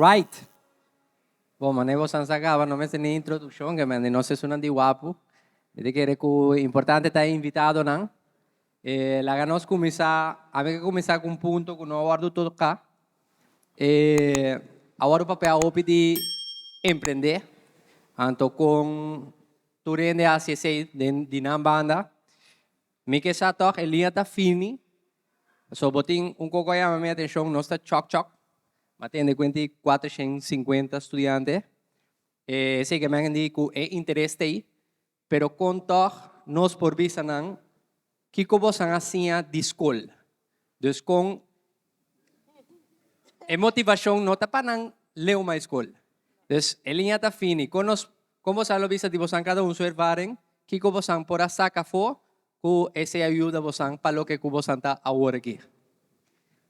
Alright. Bon, manera boso sa kaba, no mester ni introdukshon, ke men nos esunnan di Wapu. Mi ta kere ku importante ta e invitadonan. Eh, laga nos kuminsá, ami ke kuminsá ku un punto ku no a wòrdu toká. Eh, a wòrdu papia hopi di emprendé, anto kon tur hende a hasi esei den di nan banda. Mi ke sa tòg e liña ta fini, pasobra bo tin un koko a yama mi atenshon, nos ta chòk chòk, mi a tende ku enti 450 studiante, esei ke men di ku e interes ta ei, pero kon tòg nos por bisa nan kiko bosan a siña di skol? Dus kon e motivashon no ta pa nan leu mas skol. Dus e liña ta fini, kon nos Kon bosan lo bisa di bosan kada un su ervaring? Kiko bosan por a saka afó ku esei a yuda bosan pa loke ku bosan ta awor aki?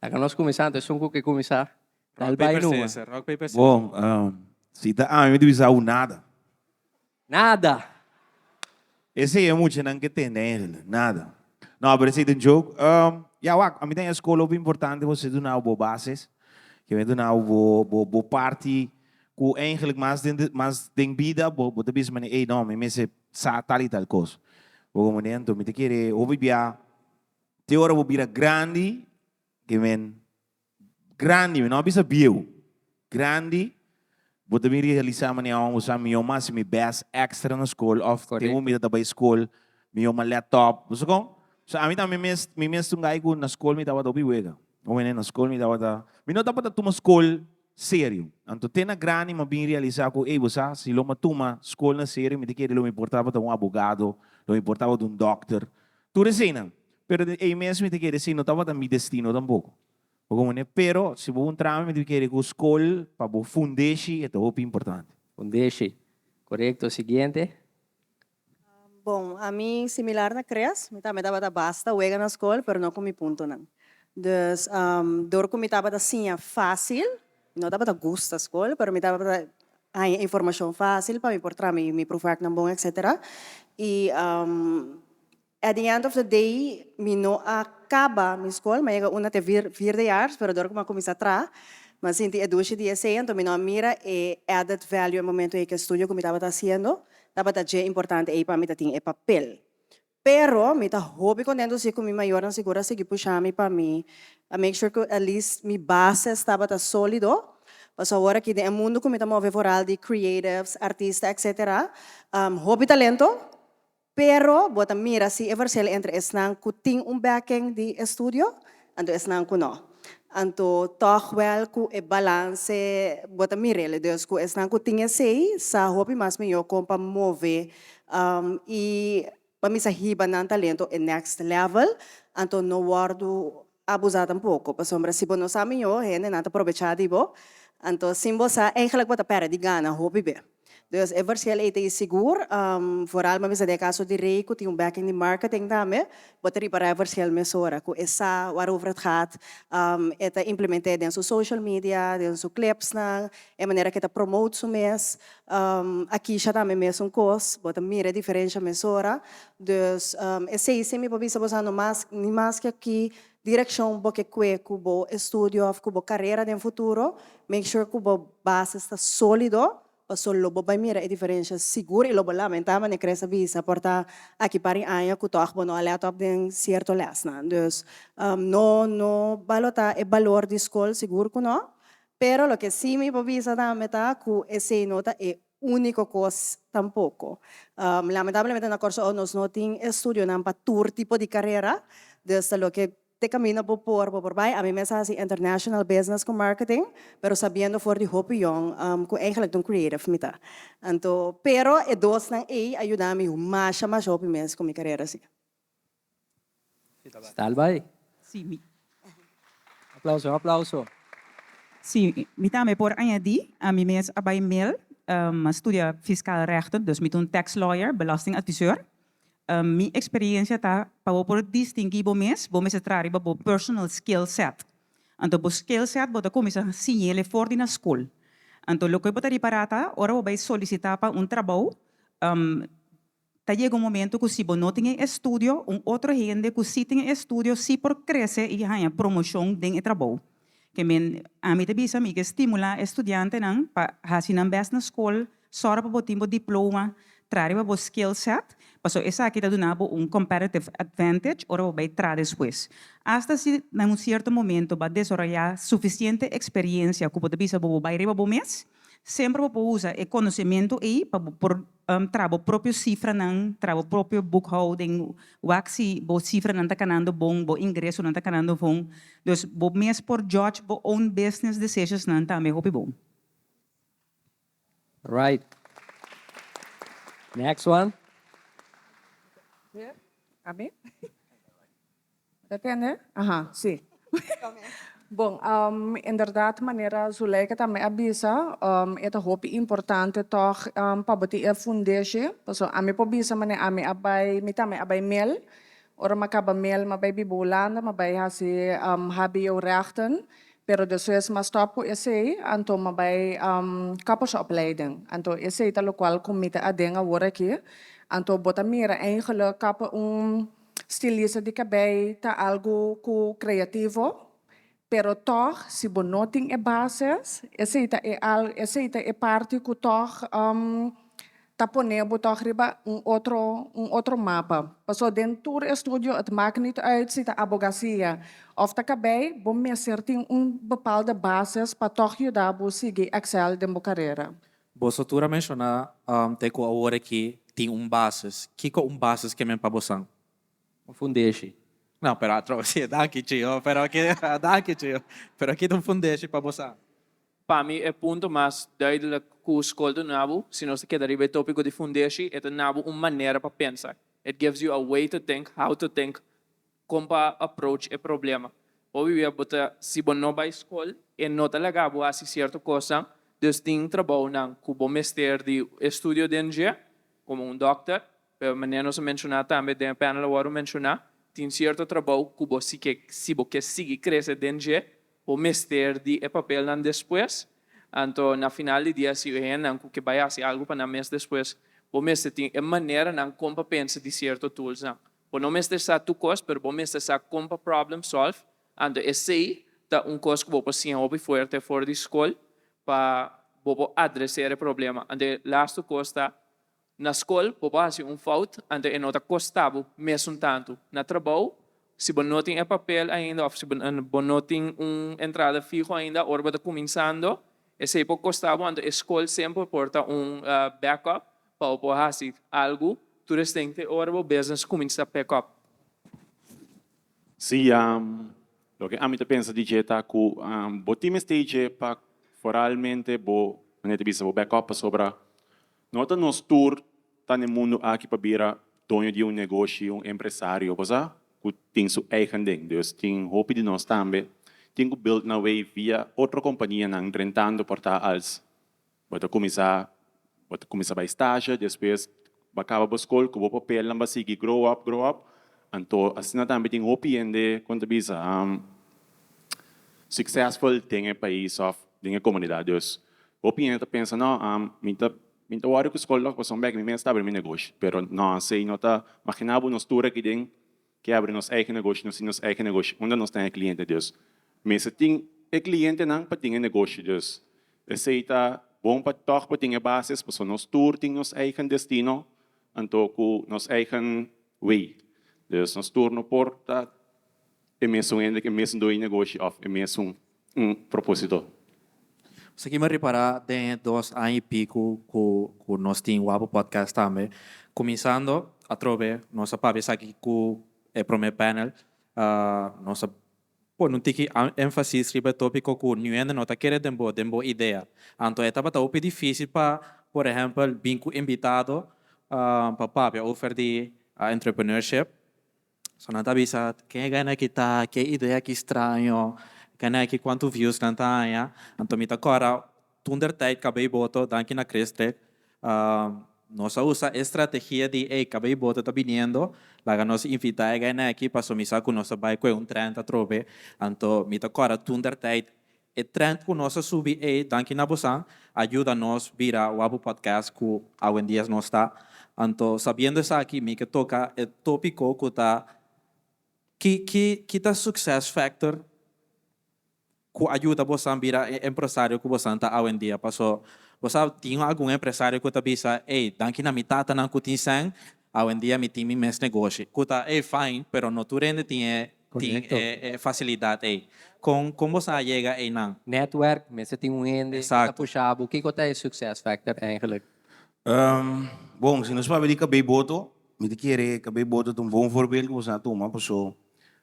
Laga nos kuminsá anto esun ku ke kuminsá dal Rock bai paper numa. scissor, rock paper scissor. Bon, si ta ami mi ta bisa awu nada. Nada! Esei e muchanan ke tende eigenlijk, nada. No, pero esei ta un joke. Ya wak, ami ta haña skol hopi importante pasobra e duna bo bases, ke mi duna bo bo bo parti Ku eigenlijk mas den mas den bida bo bo ta bisa mane ey no mi mester sa tal y tal kos. Bo komo anto mi ta kere hopi bia te ora bo bira grandi ke men grandi mi no a bisa bieu grandi bo ta bin realisa mane awor bo sa mi yo mas mi best extra na skol of te Korekto. mi ta bai skol mi yo mas laptop bo sa kon? So ami tambe mes mi mes ta un guy ku na skol mi tabata hopi wega bo mene na skol mi tabata mi no tabata tuma skol serio. Anto te na grandi m'a bin realisa ku, ey, bo sa, si lo m'a tuma skol na serio, mi ta kere lo mi por tabata un abogado, lo mi por tabata un dòkter, tur eseinan. Pero den ey mes mi ta kere esei no tabata mi destino tampoko. Bo komprende? Pero si bo puntra mi, mi ta kere ku skol pa bo fundeshi e ta hopi importante. Fundeshi. Korekto. Siguiente. Bon, ami similar na Chris, mi tambe tabata basta wega na skol, pero no ku mi puntonan. Dus, dor ku mi tabata siña fásil, mi no tabata gusta skol, pero mi tabata haña informashon fásil pa mi por traha mi proefwerknan bon, etcetera. I at the end of the day, mi no a kaba mi skol, mi a yega una te vierdejaars, pero dor ku mi a kuminsá traha, mi a sinti e dushi di esei, anto mi no a mira e added value e momento ei ku e studio ku mi tabata hasiendo. Tabata dje importante ei pa mi ta tin e papel. Pero mi ta hopi contento si cu mi mayornan sigur a sigui pusha mi pa mi a make sure cu at least mi bases tabata solido. Pasobra awor aki den e mundo cu mi ta move vooral di creatives, artista etc. Hopi talento, pero bo ta mira si e verschil entre esnan cu tin un backing di estudio anto esnan cu no. Anto tog wel cu e balance bo ta mir'el. Dus cu esnan cu tin esey sa hopi mas miyo con pa move y pa mi sa hiba nan talento e next level. Anto no wordo abusa tampoco pasobra si bo no sa miyo hendenan ta probecha di bo. Anto sin bo sa eigenlijk bo ta perde di gana hopi be. Dus e verschil ei ta i sigur, vooral pa bisa den e kaso di Rey ku tin un backing di marketing tambe, bo ta ripará e verschil mesora ku e sa waarover het gaat, e ta implement'é den su social media, den su clipsnan, e manera ku e ta promote su mes. Akisha tambe mesun kos, bo ta mira e diferensha mesora. Dus esei si mi por bisa bo sa no mas ni mas ke aki direkshon bo ke kue ku bo estudio òf ku bo karera den futuro, make sure ku bo bases ta sólido, paso lo bo bai mira e diferensha sigur i lo bo lamentá manera Chris a bisa por ta aki par di aña ku tòg bo no a lèt òp den sierto lèsnan. Dus no no balotá e balor di skol, sigur ku no, pero loke sí mi por bisa tambe ta ku esei no ta e úniko kos tampoko. Lamentablemente na Kòrsou nos no tin estudionan pa tur tipo di karera, dus ta loke te kaminda bo por bo por bai. Ami mes a hasi international business ku marketing, pero sabiendo for di hopi yòn ku eigenlijk ta un creative mi ta. Anto, pero e dosnan ei a yuda mi masha masha hopi mes ku mi karera si. Stal bai. Sí, mi. Aplauso, un aplauso. Sí, mi tambe por añadí, ami mes a bai mil, a studia fiscaal rechten, dus mi ta un tax lawyer, belastingadviseur. Mi experiencia ta pa bo por distinguí bo mes, bo mester traha riba bo personal skill set. Anto bo skill set bo ta cuminsa siñ'el for di na school. Anto loke bo ta ripará ta ora bo bai solicitá pa un trabou, Ta yega un momento ku si bo no tin e estudio, un otro hende ku si tin e estudio si por krese i haña promoshon den e trabou. Ke men ami ta bisa mi ke stimulá e studiantenan pa hasi nan bèst na skol, sòru pa bo tin bo diploma, traha riba bo skill set, pasobra esaki ta duna bo un competitive advantage ora bo bai traha despues. Asta si na un sierto momento bo a desaroyá sufisiente eksperiencia ku bo ta bisa bo bo bai riba bo mes, semper bo por usa e konosementu ei pa bo por traha bo propio sifranan, traha bo propio boekhouding, wak si bo sifranan ta kanando bon, bo ingresonan ta kanando bon. Dus bo mes por judge bo own business decisionsnan tambe hopi bon. Right. Next one. Ami? Ta tende? Aha, si. Bon, inderdaad manera Zuleika tambe a bisa, e ta hopi importante tòg pa bo tin e fundeshi. Pasobra ami por bisa manera ami a bai, mi tambe a bai mel. Ora mi a kaba mel mi a bai biba Hulanda, mi a bai hasi HBO rechten. Pero despues mi a stòp ku esei, anto mi a bai kappersopleiding. Anto esei ta lokual ku mi ta aden awor aki. Anto bo ta mira eigenlijk kap un stilista di kabei ta algu ku kreativo, pero tòg si bo no tin e bases, esei ta e al esei ta e parti ku tòg ta pone bo tòg riba un otro un otro mapa. Pasobra den tur estudio het maakt niet uit si ta abogasia òf ta kabei, bo mester tin un bepaalde bases pa tòg yuda bo sigui excel den bo karera. Boso tur a menshoná te ku awor aki tin un basis. Kiko un basis ke men pa bosan? Un fundeshi. No, pero atro si, danki Chio, pero aki, danki Chio, pero aki ta un fundeshi pa bosan. Pa mi e punto mas duidelijk ku skol ta duna bo, si nos ta keda riba e topiko di fundeshi, e ta duna bo un manera pa pensa. It gives you a way to think, how to think, Kon pa approach e problema. Hopi bia bo ta si bo no bai skol e no ta laga bo hasi sierto kosnan, dus tin trabounan ku bo mester di estudio den dje, komo un dòkter, pero manera nos a menshoná tambe den e panel a wòrdu menshoná, tin sierto trabou ku bo si ke si bo ke sigui krese den dje, bo mester di e papelnan despues. Anto na final di dia si e hendenan ku ke bai hasi algu pa nan mes despues, bo mester tin e maneranan kon pa pensa di sierto toolsnan. Bo no mester sa tur kos, pero bo mester sa kon pa problem solve. Anto esei ta un kos ku bo por siña hopi fuerte for di skol pa bo por adreser e problema. Anto e lastu kos ta, na skol bo por hasi un fout, anto e no ta kosta bo mesun tantu. Na trabou, si bo no tin e papel ainda òf si bo no tin un entrada fiho ainda ora bo ta kuminsando, esei por kosta bo. Anto e skol semper por ta un backup Pa bo por hasi algu, tur esten te ora bo business kuminsá pick up. Sí, loke ami ta pensa di dje ta ku bo tin mester dje pa foralmente bo, manera ta bisa, bo back up pasobra no ta nos tur ta na e mundu aki pa bira doño di un negoshi, un empresario, bo sa, ku tin su eigen ding. Dus tin hopi di nos tambe tin ku build nan way via otro kompanianan drentando por ta als Bo ta kuminsá, bo ta kuminsá bai stage, despues bo a kaba bo skol ku bo papelnan bo a sigui grow up, grow up. Anto asina tambe tin hopi hende kon ta bisa successful den e pais òf den e komunidat. Dus hopi hende ta pensa no mi ta mi ta wòri ku skol lòk pasobra bèk mi mes ta abri mi negoshi. Pero no asei no ta maginá bo nos tur aki den ke abri nos eigen negoshi, nos tin nos eigen negoshi unda nos ten e kliente. Dus mester tin e klientenan pa tin e negoshi. Dus esei ta bon pa tòg pa tin e bases pasobra nos tur tin nos eigen destino anto ku nos eigen way. Dus nos tur no por ta e mesun hende ku e mesun doño di negoshi òf e mesun propósito. Esaki mi a ripará den e dos aña i piku ku ku nos tin Wapu Podcast tambe. Kuminsando atrobe nos a papia esaki ku e promé panel. Nos a pone un tiki énfasis riba e tópiko ku niun hende no ta kere den bo, den bo idea. Anto e tabata hopi difísil pa, por ehèmpel, bin ku invitado pa papia ofer di entrepreneurship. So nan ta bisa, ken e gana aki ta, ke idea ki straño, gana aki kuantu views nan ta haña. Anto mi ta kòrda toen der tijd Kabei Boto, danki na Christrek, nos a usa e strategia di ey Kabei Boto ta biniendo, laga nos invita e gana aki paso mi sa ku nos ta bai kue un trend atrobe. Anto mi ta kòrda toen der tijd e trend ku nos a subi ey, danki na bosan, a yuda nos bira Wapu Podcast ku awendia nos ta. Anto sabiendo esaki mi ke toka e topiko ku ta ki ki ki ta success factor. Ku a yuda bosan bira e empresario ku bosan ta awendia? Paso bo sa tin algun empresario ku ta bisa, ey, danki na mi tatanan ku tin sèn, awendia mi tin mi mes negoshi. Ku ta, ey, fine, pero no tur hende tin e tin e fasilidat ey. Kon kon bosan a yega eynan? Netwerk, mester tin un hende ku ta pusha bo. Kiko ta e success factor eigenlijk? Bon, si nos papia di kabei boto, mi ta kere kabei boto ta un bon voorbeeld ku bosan a tuma, paso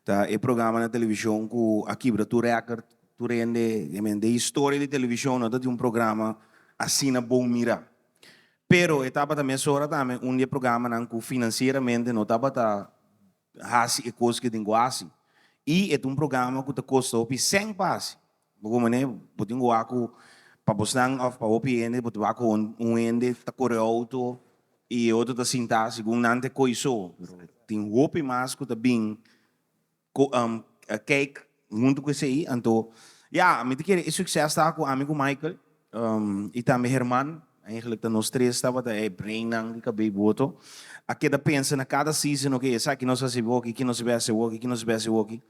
Ta e programa na televishon ku a kibra tur rèkòrt, tur hende, I mean, den historia di televishon no ta tin un programa asina bon mirá. Pero e tabata mesora tambe un di e programanan ku finansieramente no tabata hasi e kos ku e tin ku hasi. I e ta un programa ku ta kosta hopi sèn pa hasi. Bo ku manera bo tin ku wak ku pa bosnan òf pa hopi hende bo ta wak ku un hende ta kore outo i e otro ta sintá segun nan ta e koi so. Pero tin hopi mas ku ta bin kijk huntu ku esei. Anto ya, mi ta kere e sukses ta ku ami ku Michael i tambe Herman, eigenlijk ta nos tres tabata e brainnan di kabei boto, a keda pensa na kada season, ok, esaki nos hasi woki, aki nos a hasi woki, aki nos a hasi woki.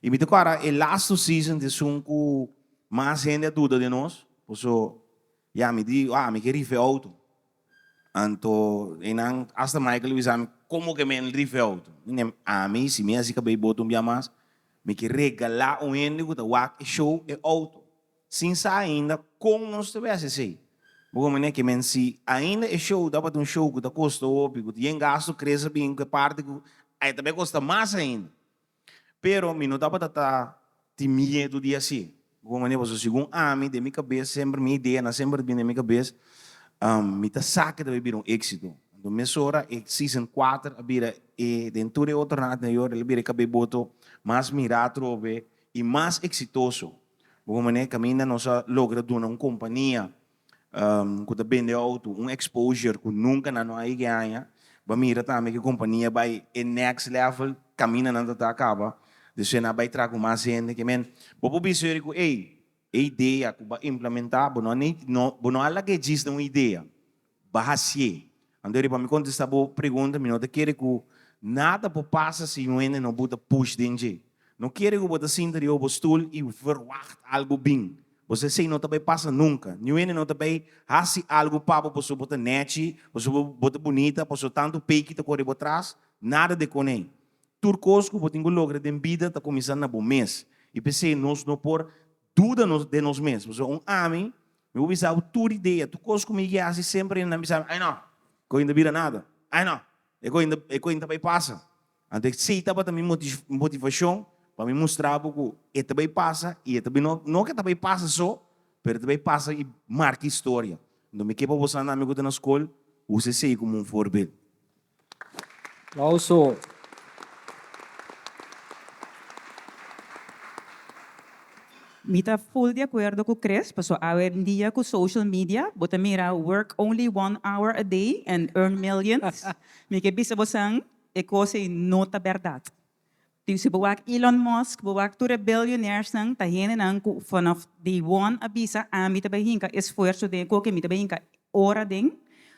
I mi ta kòrda e lastu season ta esun ku mas hende a duda den nos, paso ya mi di, ah, mi ke rifa e outo. Anto einan hasta Michael a bisa mi, komo ke mi rifa e outo? Mi nem, ami si mi hasi kabei boto un bia mas, mi ke regalá un hende ku ta wak e show e outo. Sin sa ainda kon nos ta wes esei. Bo komo ke men si ainda e show tabata un show ku ta kosta hopi, ku ta yen gastu krese bin ku e parti ku ai ta bai kosta mas ainda. Pero mi no tabata ta tin miedu di hasié. Bo komo pasobra segun ami den mi kabes semper mi ideanan semper ta bini den mi kabes, mi ta sa ke ta bai bira un éksito. Anto mesora e season kuater a bira e den tur e otronan anterior el a bira e kabei boto mas mirá atrobe i mas eksitoso. Bo komo kaminda nos a logra duna un kompania ku ta bende outo un exposure ku nunka nan no a yega haña. Bo a mira tambe ku e kompania bai e next level kaminda nan ta ta kaba. Despues nan a bai traha ku mas hende. Ke men bo por bisa yori ku ey e idea ku bo a implementá bo no a bo no a laga e djis na un idea. Bo a hasié. Anto yori pa mi kontestá bo pregunta mi no ta kere ku nada por pasa si un hende no buta push den dje. No kere ku bo ta sinta riba bo stul i verwagt algu bin. Bo sa esei no ta bai pasa nunka. Niun hende no ta bai hasi algu pa bo pasobra bo ta nèchi, pasobra bo ta bunita, pasobra tantu peiki ta kore bo tras. Nada de konei. Tur kos ku bo tin ku logra den bida ta kuminsá na bo mes. I p'esei nos no por duda nos den nos mes. Pasobra un ami, mi por bisa bo tur idea, tur kos ku mi ke hasi semper hende nan bisa mi, ai no, ku ainda bira nada. Ai no, e ku ainda e ku ainda ta bai pasa. Anto esei tabata mi motivashon pa mi mustra bo ku e ta bai pasa i e ta bai no no ke ta bai pasa so, pero e ta bai pasa i marka historia. Anto mi ke pa boso nan ami ku ta na skol usa esei komo un voorbeeld. Aplauso. Mi ta full di akuerdo ku Chris, pasobra awendia ku social media bo ta mira work only one hour a day and earn millions. Mi ke bisa bosan E kos ei no ta bèrdat. Tin si bo wak Elon Musk, bo wak tur e billionairesnan, ta hendenan ku vanaf day one a bisa ami ta bai hinka esfuerso den e koke, mi ta bai hinka ora den.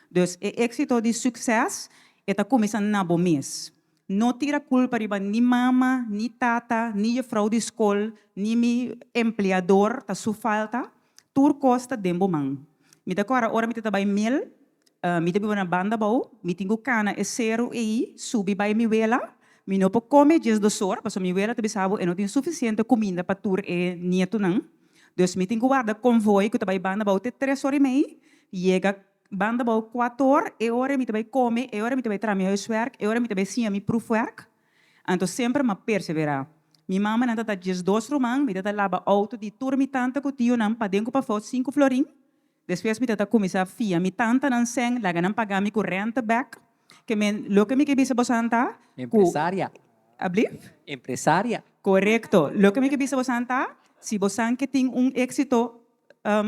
Dus e éksito di sukses e ta kuminsá na bo mes. No tira kulpa riba ni mama, ni tata, ni jefrou di skol, ni mi empleador, ta su falta. Tur kos ta den bo man. Mi ta kòrda ora mi ta ta bai mil, Mi ta biba na banda abou, mi tin ku kana e seru ei subi bai mi wela. Mi no por kome djes dos or, pasobra mi wela ta bisa bo e no tin sufisiente kuminda pa tur e nietunan. Dus mi tin ku warda konvoi ku ta bai banda abou te tres or i mei, yega banda abou kuater or, e ora ei mi ta bai kome, e ora ei mi ta bai traha mi huiswerk, e ora ei mi ta bai siña mi proefwerk. Anto semper m'a perseverá. Mi mamanan ta ta 12 ruman, mi ta ta laba outo di tur mi tanta ku tionan paden ku pafó sinku florin. Despues mi ta ta kuminsá fia mi tantanan sèn, laga nan paga mi ku renta bèk. Ke men, loke mi ke bisa bosan ta ku. Empresaria. Ablief? Empresaria. Korekto. Loke mi ke bisa bosan ta, si bosan ke tin un éksito,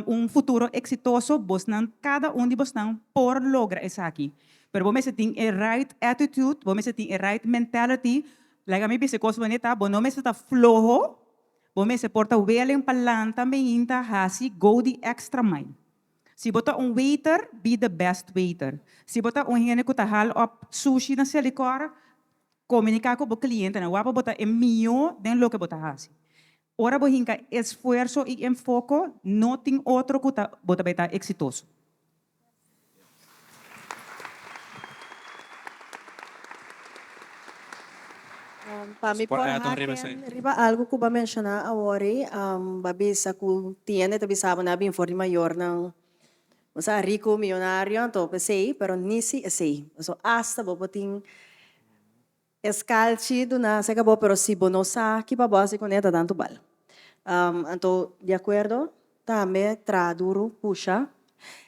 un futuro eksitoso, bosnan, kada un di bosnan por logra esaki. Pero bo mester tin e right attitude, bo mester tin e right mentality. Laga mi bisa e kos bonita, bo no mester ta floho. Bo mester por ta welen pa lanta meinta hasi go di extra mile. Si bo ta un waiter, be the best waiter. Si bo ta un hende ku ta hal op sushi na Selikor, komuniká ku bo klientenan. Wak pa bo ta e mihó den loke bo ta hasi. Ora bo hinka esfuerso i enfoko, no tin otro ku ta bo ta bai ta eksitoso. Pa mi por haken riba algu ku bo a menshoná awor ei, bo a bisa ku tin hende ta bisa bo nan a bin for di mayornan, bo sa, riku, miyonario, anto p'esei, pero ni si esei. Pasobra asta bo por tin E skalchi duna aserka bo, pero si bo no sa ki pa bo hasi kuné ta tantu bal. Anto di akuerdo tambe traha duru, pusha.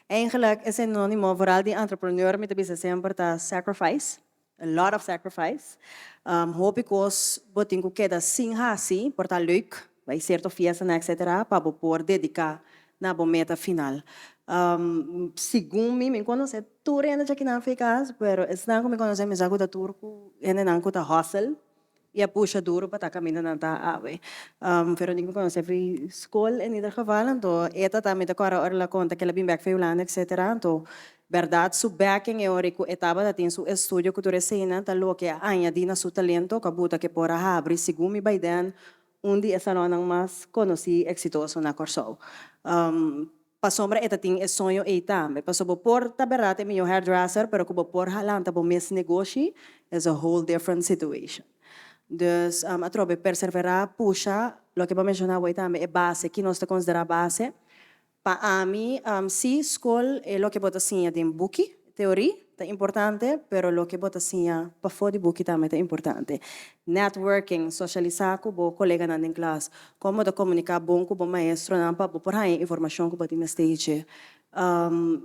Eigenlijk e sinonimo vooral di entrepreneur mi ta bisa semper ta sacrifice, a lot of sacrifice. Hopi kos bo tin ku keda sin hasi, por ta leuk, bai sierto fiestanan etcetera pa bo por dediká na bo meta final. Segun mi, mi konosé tur hende djakinan for e kas, pero esnan ku mi konosé mi sa ku ta tur ku hendenan ku ta hustle i a pusha duru pa ta kaminda nan ta awe. Veronique mi konosé for skol en ieder geval, anto e ta ta mi ta kòrda ora el a konta ku el a bin bèk for Hulanda etcetera, anto bèrdat su backing e ora ku e tabata tin su estudio ku tur eseinan ta loke a añadí na su talento ku a buta ku e por a habri segun mi by then un di e salonnan mas konosí i eksitoso na Kòrsou. Pasobra e ta tin e soño ei tambe. Pasobra bo por ta bèrdat e mihó hairdresser, pero ku bo por lanta bo mes negoshi is a whole different situation. Dus atrobe perserverá, pusha, loke bo a menshoná awor tambe, e base, ki nos ta konsiderá base? Pa ami, sí, skol e loke bo ta siña den buki, teorí, ta importante, pero loke bo ta siña pafó di buki tambe ta importante. Networking, sosialisá ku bo koleganan den klas, kon bo ta komuniká bon ku bo maestronan pa bo por haña informashon ku bo tin mester dje,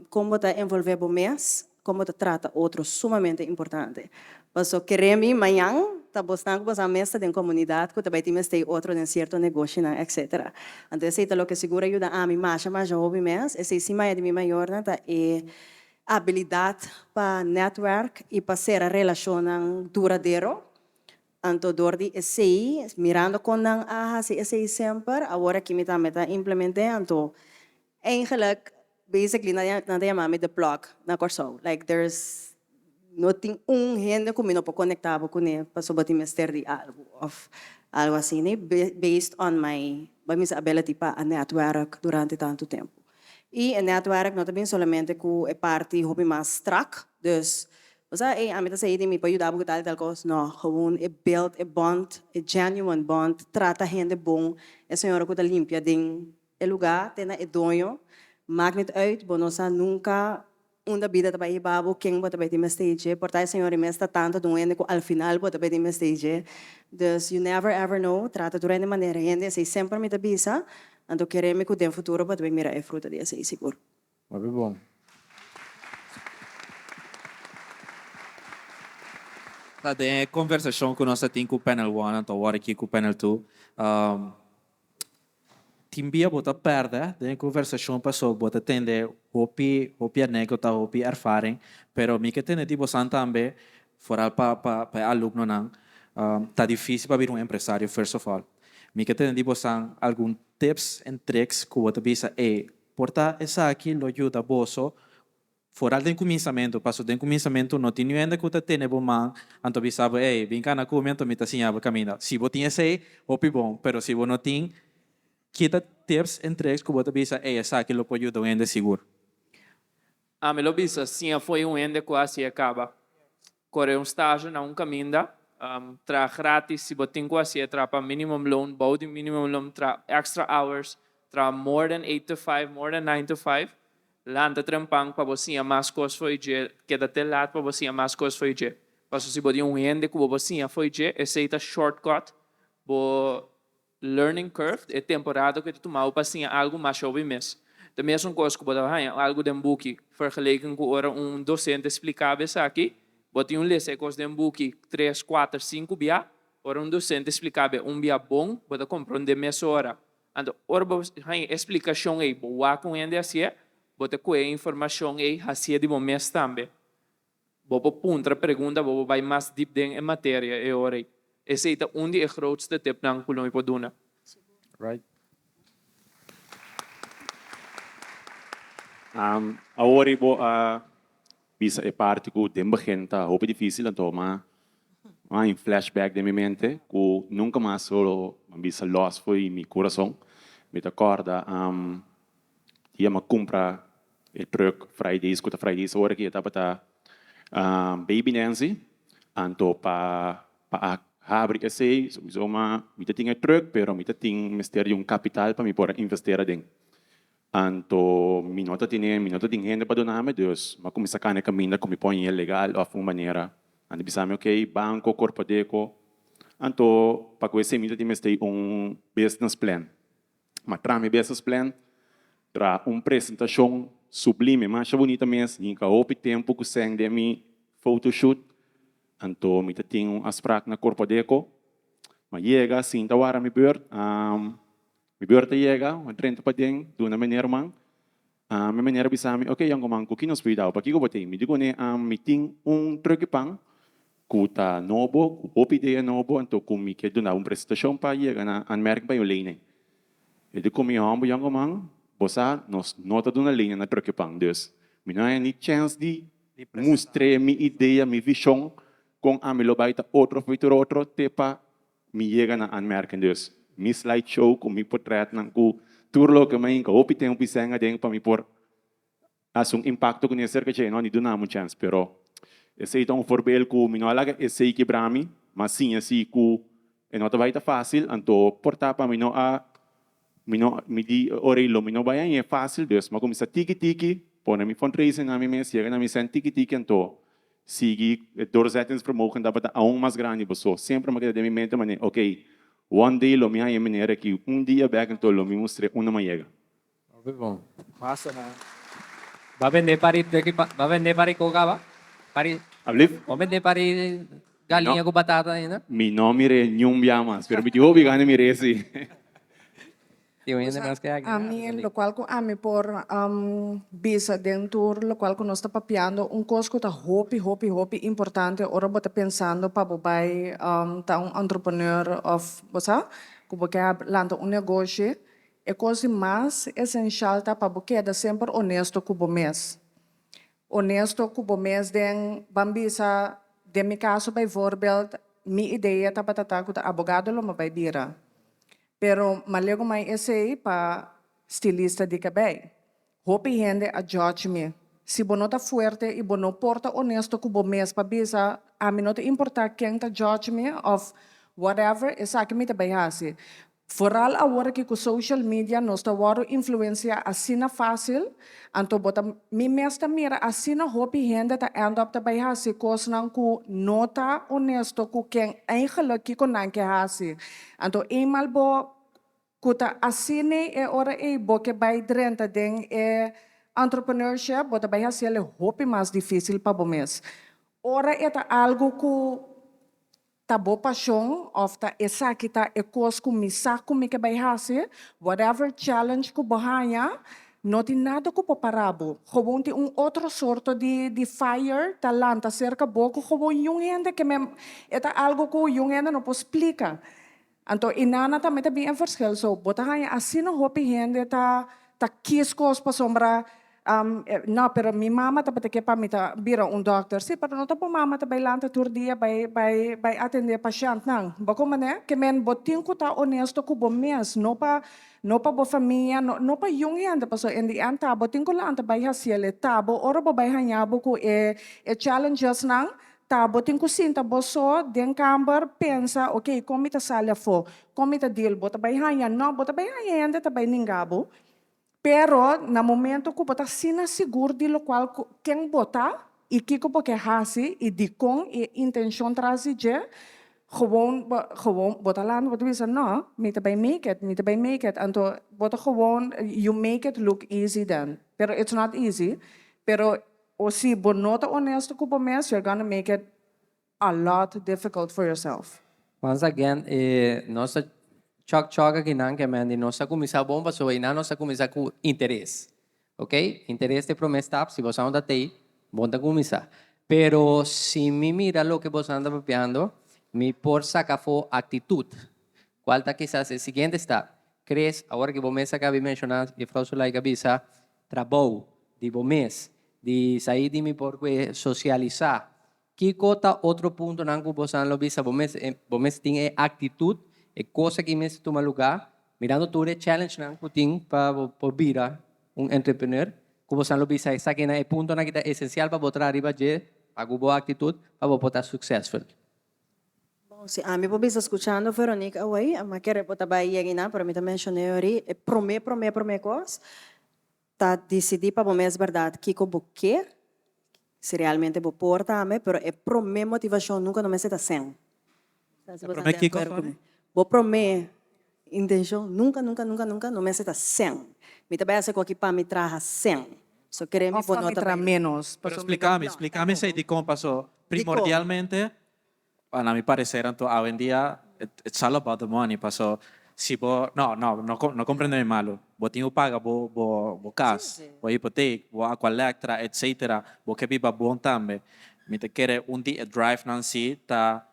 kon bo ta envolvé bo mes, Kon bo ta trata otro sumamente importante. Paso kere mi mañan ta bosnan ku bosan mes ta den komunidat ku ta bai tin mester otro den sierto negoshinan etc. Anto esei ta loke sigur a yuda ami masha masha hopi mes. Esei si maya di mi mayornan ta e abilidat pa netwerk i pa sera relashonnan duradero. Anto dor di esei, mirando kon nan a hasi esei semper, awor aki mi tambe ta implement'é. Anto Eigenlijk, basically, nan ta yama mi the plug na Kòrsou. Like, there's, no tin un hende ku mi no por konektá bo kuné pasobra bo tin mester di algu òf algu asina, based on my, bo mester ability pa a netwerk durante tantu tempu. I e netwerk no ta bin solamente ku e parti hopi mas strak, dus, bo sa, ey, ami ta sa di mi por yuda bo ku tal i tal kos. No, gewoon e build e bond, e genuine bond, trata hende bon, e señora ku ta limpia den E lugá te na e doño, maak niet uit, bo no sa nunka unda bida ta bai hiba bo, ken bo ta bai tin mester dje, por ta e señor e mes ta tantu dun hende ku al final bo ta bai tin mester dje. Dus you never ever know, trata tur hende manera hende, esei semper mi ta bisa, anto kere mi ku den futuro bo ta bai mira e fruta di esei sigur. Hopi bon. Ta den e conversacion cu nos a tin cu panel one anto awor aki cu panel two, tin bia bo ta perde den e conversacion paso bo ta tende hopi hopi anecdota, hopi ervaring, pero mi ke tende di bosan tambe, vooral pa pa pa e alumnonan, ta dificil pa bira un empresario first of all. Mi ke tende di bosan algun tips en tricks cu bo ta bisa ey, Por ta esaki lo yuda boso foral den kuminsamentu, paso den kuminsamentu no tin niun hende ku ta tene bo man anto bisa bo, ey, bin kana ku mi anto mi ta siña bo kaminda. Si bo tin esei, hopi bon, pero si bo no tin, kita tips en tricks ku bo ta bisa, ey, esaki lo por yuda un hende sigur. Ami lo bisa, siña fo'i un hende ku hasi e kaba. Kore un stage na un kaminda, traha gratis si bo tin ku hasié, traha pa minimum loon, bou di minimum loon, traha extra hours, traha more than eight to five, more than nine to five, lanta trempan pa bo siña mas kos fo'i dje, keda te lat pa bo siña mas kos fo'i dje. Pasobra si bo tin un hende ku bo por siña fo'i dje, esei ta shortcut bo Learning curve, e temporada ku e ta tuma bo pa siña algu masha hopi mes. Ta mesun kos ku bo ta haña algu den buki, vergeleken ku ora un dosente splika bo esaki, bo tin un lesa e kos den buki tres, kuater, sinku bia, ora un dosente splika bo un bia bon, bo ta komprondé mesora. Anto ora bo haña e splikashon ei, bo wak un hende hasié, bo ta kohe e informashon ei hasié di bo mes tambe. Bo por puntra pregunta, bo por bai mas diep den e materia e ora ei. Esei ta un di e grootste tipnan ku lo mi por duna. Right. Awor ei bo a bisa e parti ku den begin ta hopi dificil anto ma un flashback den mi mente ku nunca mas lo. Mi bisa los fo'i mi kurason. Mi ta kòrda dia mi a kumpra e truck Fridays ku ta Fridays awor aki e tabata Baby Nancy. Anto pa pa a habri esei souiso ma mi ta tin e truck pero mi ta tin mester di un kapital pa mi por a invester aden. Anto mi no ta tene, mi no ta tin hende pa duna mi, dus mi a kuminsá kana e kaminda ku mi por haña legal òf un manera. Nan ta bisa mi, ok, banko, Korpodeko. Anto pa ku esei mi ta tin mester un business plan. Mi a traha mi business plan, traha un presentashon sublime, masha bunita mes, hinka hopi tempu ku sèn den mi photoshoot. Anto mi ta tin un afsprak na Korpodeko. Mi a yega, sinta wara mi beurt. Mi beurt a yega, mi a drenta paden, duna meneer man. Mi meneer a bisa mi, Ok, yonkuman, ku ki nos por yuda bo? Pakiko bo tin? Mi di kuné, Mi tin un truki pan ku ta nobo, ku hopi idea nobo, anto ku mi ke duna bo un presentashon pa yega na aanmerking pa un lening. E di ku mi, Hòmber, yonkuman, bo sa, nos no ta duna lening na truki pan, dus mi no haña ni chèns di mustr'é mi idea, mi vishon, kon ami lo bai ta otro for tur otro te pa Mi yega na aanmerking dus mi slide show ku mi potretnan ku tur loke mi a hinka hopi tempu i sèn aden pa mi por hasi un impakto ku neser ke no a ni duna mi un chèns pero esei ta un voorbeeld ku mi no a laga esei kibra mi ma siña si ku e no ta bai ta fásil anto por ta pa mi no a mi no mi di ora ei lo mi no bai hañ'é fásil dus mi a kuminsá tiki tiki pone mi fundraising na mi mes yega na mi sèn tiki tiki anto Sigui e doorzettingsvermogen tabata aun mas grandi boso. Semper mi a keda den mi mente manera, ok, one day lo mi haña e manera aki, un dia bek anto lo mi mustr'é unda mi a yega. Hopi bon. Ba bende pari turkey pa ba bende pari koka ba? Pari Alblief? Bo bende pari galiña ku batata ainda? Mi no mir'é niun bia mas, pero mi tin hopi gana mir'é si. Tin un hende mas ke A mi, locual cu ami por bisa den tur locual cu nos ta papiando, un cos cu ta hopi, hopi, hopi importante ora bo ta pensando pa bo bay ta un entrepreneur of bo sa, cu bo ke lanta un negoshi, e cos di mas esencial ta pa bo keda semper honesto cu bo mes. Honesto cu bo mes den, ban bisa, den mi caso bijvoorbeeld, mi idea tabata ta cu ta abogado lo mi bay bira. Pero malego mai esey pa stilista di cabey. Hopi hende a judge mi. Si bo no ta fuerte y bo no por ta honesto cu bo mes pa bisa ami no ta importa ken ta judge mi of whatever, esaki mi ta bay haci. Vooral awor aki cu social media nos ta wordo influencia asina facil, anto bo ta mi mes ta mira asina hopi hende ta end up ta bay haci cosnan cu no ta honesto cu ken eigenlijk kico nan ke haci. Anto eenmaal bo ku ta asina e ora ei bo ke bai drenta den e entrepreneurship, bo ta bai hasiel e hopi mas difísil pa bo mes. Ora e ta algu ku ta bo pashon òf ta esaki ta e kos ku mi sa ku mi ke bai hasi, whatever challenge ku bo haña, no tin nada ku por para bo. Gewoon tin un otro sorto di di fire ta lanta serka bo ku gewoon yun hende ke men e ta algo ku yun hende no por splika. Anto i nana tambe ta bin e verschil. So bo ta haña asina hopi hende ta ta kies kos pasobra no pero mi mama tabata ke pa mi ta bira un dòkter. Si pero no ta bo mama ta bai lanta tur dia bai bai bai atendé pashèntnan. Bo komprendé? Ke men bo tin ku ta honesto ku bo mes no pa No pa bo famia, no, no pa yun hende, pasobra in the end ta bo tin ku lanta bai hasiel e ta bo ora bo bai haña bo ku e e challengesnan, ta bo tin ku sinta bo so den kamber pensa ok kon mi ta sali afó, kon mi ta deal, bo ta bai haña, no bo ta bai haña hende ta bai ninga bo, pero na momento ku bo ta asina sigur di lokual ku ken bo ta i kiko bo ke hasi i dikon i e intenshon tras di dje, Gewoon, bo, gewoon, bo ta lanta, bo ta bisa, no, mi ta bai make it, mi ta bai make it. Anto, bo ta gewoon, you make it look easy then. Pero it's not easy. Pero, o si bo no ta honesto cu bo mes, you're gonna make it a lot difficult for yourself. Once again, e nos ta chok chok akinan ke men di nos ta kuminsá bon pasobra einan nos ta kuminsá ku interes. Ok, interes ta e promé stap, si boso ta tei, bon ta kuminsá. Pero si mi mira loke boso ta papiando, mi por saka afó aktitut, kual ta kisas e siguiente stap. Chris, awor ku bo mes a kabi menshoná, Jefrou Zulaika a bisa, trabou di bo mes, di saí di mi por kue sosialisá. Kiko ta otro puntonan ku boso lo bisa? Bo mes, bo mes tin e aktitut. E kos aki mester tuma lugá mirando tur e challengenan ku tin pa bo por bira un entrepreneur. Ku bosan lo bisa esakinan e puntonan ki ta esensial pa bo traha riba dje pa ku bo aktitut pa bo por ta successful. Bon, si ami por bisa skuchando Veronique awey, a kere por ta bai yega einan, pero mi ta menshon'é ori, e promé promé promé kos ta disidí pa bo mes bèrdat kiko bo ke, si realmente bo por tambe, pero e promé motivashon nunka no mester ta sèn. E promé kiko, sorry? Bo promé Intenshon nunka nunka nunka nunka no mester ta sèn. Mi ta bai hasi koki pa mi traha sèn. So kere mi Of bo pa no mi ta traha bai. ménos. Pero Pasobra mi splika ta. mi, splika mi esei dikon paso Dikon? primordialmente na mi parecer anto awendia it's all about the money paso si bo no no no no comprende mi malo bo tin ku paga bo bo bo kas bo hipotek bo aqua lectra etcetera bo ke biba bon tambe mi ta kere un di e drive nan si ta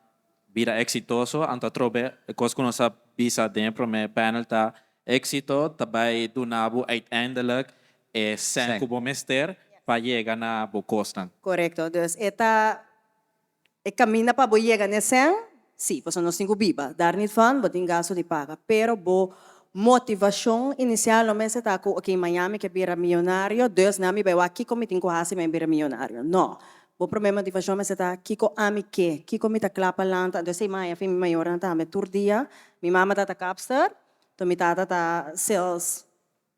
Bira exitoso, anto atrobe e cos cu nos a bisa den e prome panel ta exito ta bay duna bo uiteindelijk e cen cu bo mester pa yega na bo cosnan. Corecto, dus e ta e caminda pa bo yega n'e cen, si, pasobra nos tin cu biba, daar niet van, bo tin gasto di paga, pero bo motivacion inicial no mester ta cu ok maña mi ke bira miyonario, dus na mi bay wak kico mi tin cu haci pa mi bira miyonario, no, Bo promé motivashon mester ta, Kiko ami ke? Kiko mi ta kla pa lanta? Anto esei maya fin mi mayornan tambe. Tur dia mi mama ta ta kapster, anto mi tata ta sales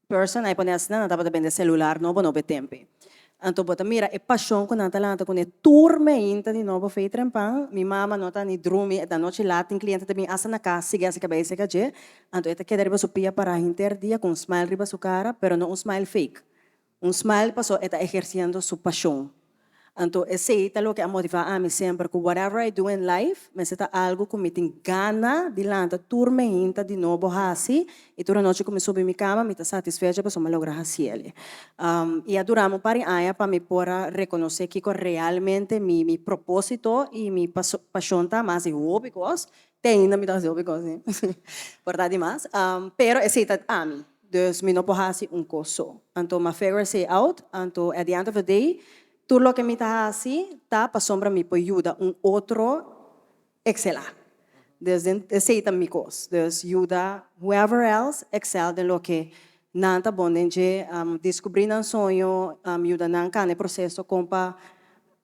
person, ai pone asina nan tabata bende selular nobo nobo e tempe. Anto bo ta mira e pashon ku nan ta lanta kuné tur meinta di nobo fei trempan. Mi mama no ta ni drumi, e anochi lat tin kliente ta bin asta na kas sigui hasi kabei seka dje. Anto e ta keda riba su pia pará henter dia ku un smile riba su kara, pero no un smile fake. Un smile paso e ta eherciendo su pasion. Anto esey ta loke a motiva ami semper cu whatever I do in life mester ta algo cu mi tin gana di lanta tur meinta di nobo haci y tur anochi cu mi subi mi cama mi ta satisfecho pasobra mi a logra haciele. Y a durami un par di aña pa mi por a reconoce kico realmente mi mi proposito y mi pasion ta mas di hopi cos Te ainda mi ta hasi hopi kos por ta dimas. Pero esei ta ami. Dus mi no por hasi un kos so. Anto m'a figure esei out. Anto at the end of the day tur loke mi ta hasi ta pasobra mi por yuda un otro ekselá. Dus den esei ta mi kos. Dus yuda whoever else excel den loke nan ta bon den dje, diskubrí nan soño, yuda nan kana e proseso kon pa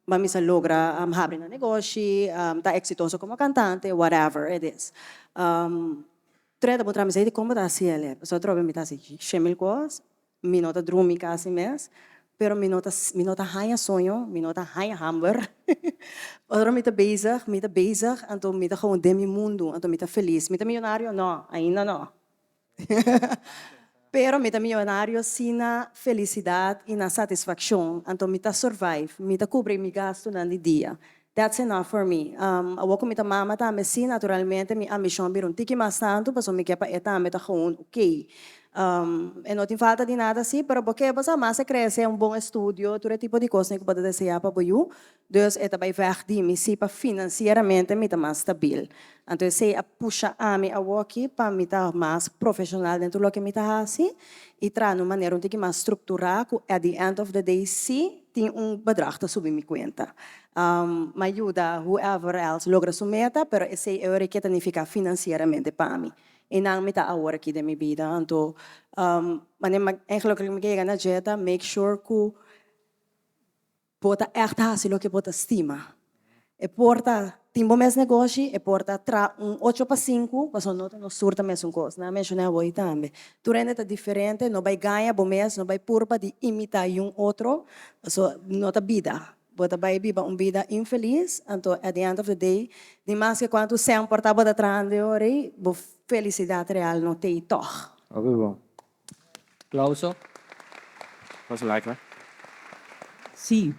Mami sa logra habri nan negoshi, ta exitoso como cantante, whatever it is. Treta bo traha mi sa di con bo ta haci el e? Pasobra atrobe mi ta haci shemil cos, mi no ta drumi casi mes, pero mi no ta mi no ta haña soño, mi no ta haña hamber. Ora mi ta bezig, mi ta bezig, anto mi ta gewoon den mi mundu, anto mi ta feliz. Mi ta miyonario? No, ainda no. Pero mi ta miyonario si na felicidad y na satisfaccion. Anto mi ta survive, mi ta cubri mi gastonan di dia. That's enough for me. Awor cu mi ta mama tambe si naturalmente mi ambicion a bira un tiki mas tanto pasobra mi ke pa e tambe ta gewoon ok. E no tin falta di nada si, pero bo ke bo sa mas e crece un bon estudio, tur e tipo di cosnan cu bo ta desea pa bo yu. Dus e ta bai vèg di mi si pa finansieramente mi ta mas stabil. Anto esei a pusha ami awoki pa mi ta mas profeshonal den tur loke mi ta hasi i traha na un manera un tiki mas strukturá ku at the end of the day si tin un bedrag ta subi mi kuenta. Mi a yuda whoever else logra su meta pero esei e ora ke ta nifiká finansieramente pa mi. Einan mi ta awor aki den mi bida. Anto manera eigenlijk loke mi ke yega na dje ta make sure ku Bo ta ègt hasi loke bo ta stima. E por ta tin bo mes negoshi, e por ta tra un ocho pa sinku, pasobra no ta nos tur ta mesun kos. Nan a menshoná awor tambe. Tur hende ta diferente, no bai gaña bo mes, no bai purba di imitá yun otro, pasobra no ta bida. Bo ta bai biba un bida infelis, anto at the end of the day, ni maske kuantu sèn por ta bo ta trahando e ora ei, bo felisidat real no t'ei tòg. Hopi bon. Aplauso. Nos like la. Sí.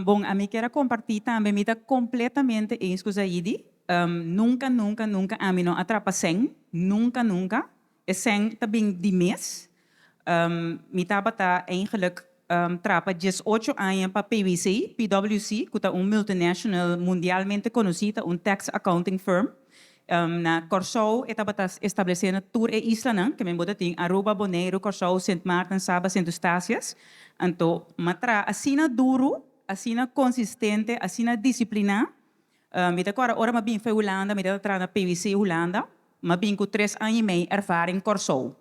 Bon, ami kier a comparti tambe, mi ta completamente eens cu Zaidi. Nunca, nunca, nunca ami no a trapa sèn. Nunca, nunca. E sèn ta bin di mes. Mi tabata eigenlijk trapa diesocho aña pa PwC, PWC, cu ta un multinational mundialmente conoci, ta un tax accounting firm. Na Kòrsou e tabata establesé na tur e islanan, ke men bo ta tin Aruba, Boneiru, Kòrsou, Sint Maarten, Saba, Sint Eustatius. Anto m'a traha asina duru, asina konsistente, asina disipliná. Mi ta kòrda ora m'a bin for Hulanda, mi tabata traha na PwC Hulanda. M'a bin ku tres aña i mei ervaring Kòrsou.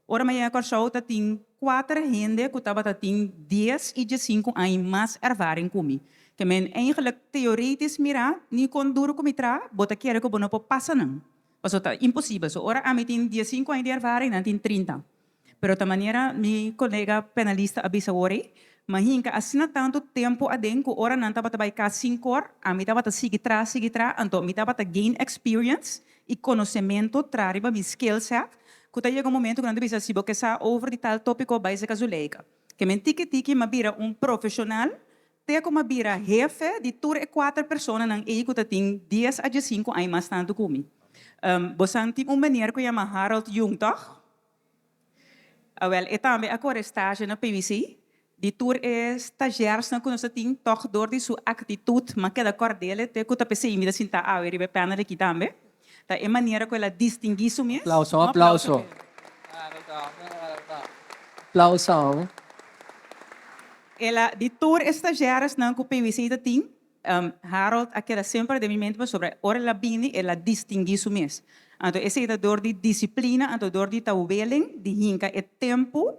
Ora m'a yega Kòrsou ta tin kuater hende ku tabata tin dies i diesinku aña mas ervaring ku mi. Ke men eigenlijk teoretisch mirá ni kon duru ku mi traha, bo ta kere ku bo no por pasa nan. Pasobra ta imposibel. So ora ami tin diesinku aña di ervaring, nan tin trinta. Pero ta manera mi kolega penalista a bisa awor ei, m'a hinka asina tantu tempu aden ku ora nan tabata bai kas sin kor, ami tabata sigui tra, sigui tra, anto mi tabata gain experience i konosementu tra riba mi skill set, ku ta yega un momentu ku nan ta bisa si bo ke sa over di tal topiko bai seka Zuleika. Ke men tiki tiki m'a bira un profeshonal te ku m'a bira hefe di tur e kuater personanan ei ku ta tin dies a diesinku aña mas tantu ku mi. Bosan tin un meneer ku yama Harold Jung, tòg? Awel, e tambe a kore stage na PwC. Di tur e stagiairsnan ku nos a tin, tòg dor di su aktitut m'a keda kòrd'el te ku ta p'esei mi ta sintá awe riba e panel aki tambe. Ta e manera ku el a distinguí su mes. Aplauso, un aplauso. Aplauso. El a, di tur e stagiairsnan ku PwC ta tin, Harold a keda semper den mi mente pasobra ora el a bini el a distinguí su mes. Anto esei ta dor di disiplina, anto dor di ta willing di hinka e tempu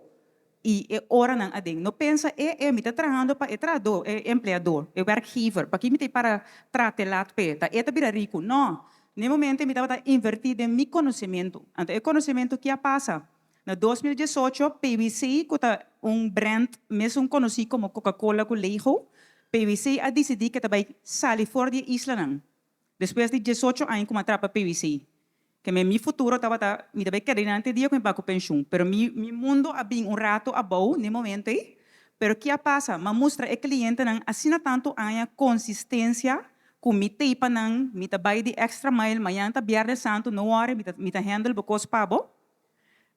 i e oranan aden. No pensa e e mi ta trahando pa e trahadó, e empleadó, e werkgever, paki mi ta para traha te lat p'e, ta e ta bira riku. No! Na e momento mi tabata invertí den mi konosementu. Anto e konosementu ki a pasa? Na 2018, PwC, ku ta un brand mesun konosí komo Coca-Cola ku Lego, PwC a disidí ke ta bai sali for di e islanan. Despues di 18 aña ku mi a traha pa PwC. Ke men mi futuro tabata, mi ta bai keda einan te dia ku mi bai ku penshun. Pero mi mi mundo a bin un rato abou na e momento ei. Pero ke a pasa? Mi a mustra e klientenan asina tantu aña konsistensia ku mi tei pa nan, mi ta bai di extra mile, mañana ta Bièrnè Santu, no worry, mi ta mi ta handle bo kos pa bo.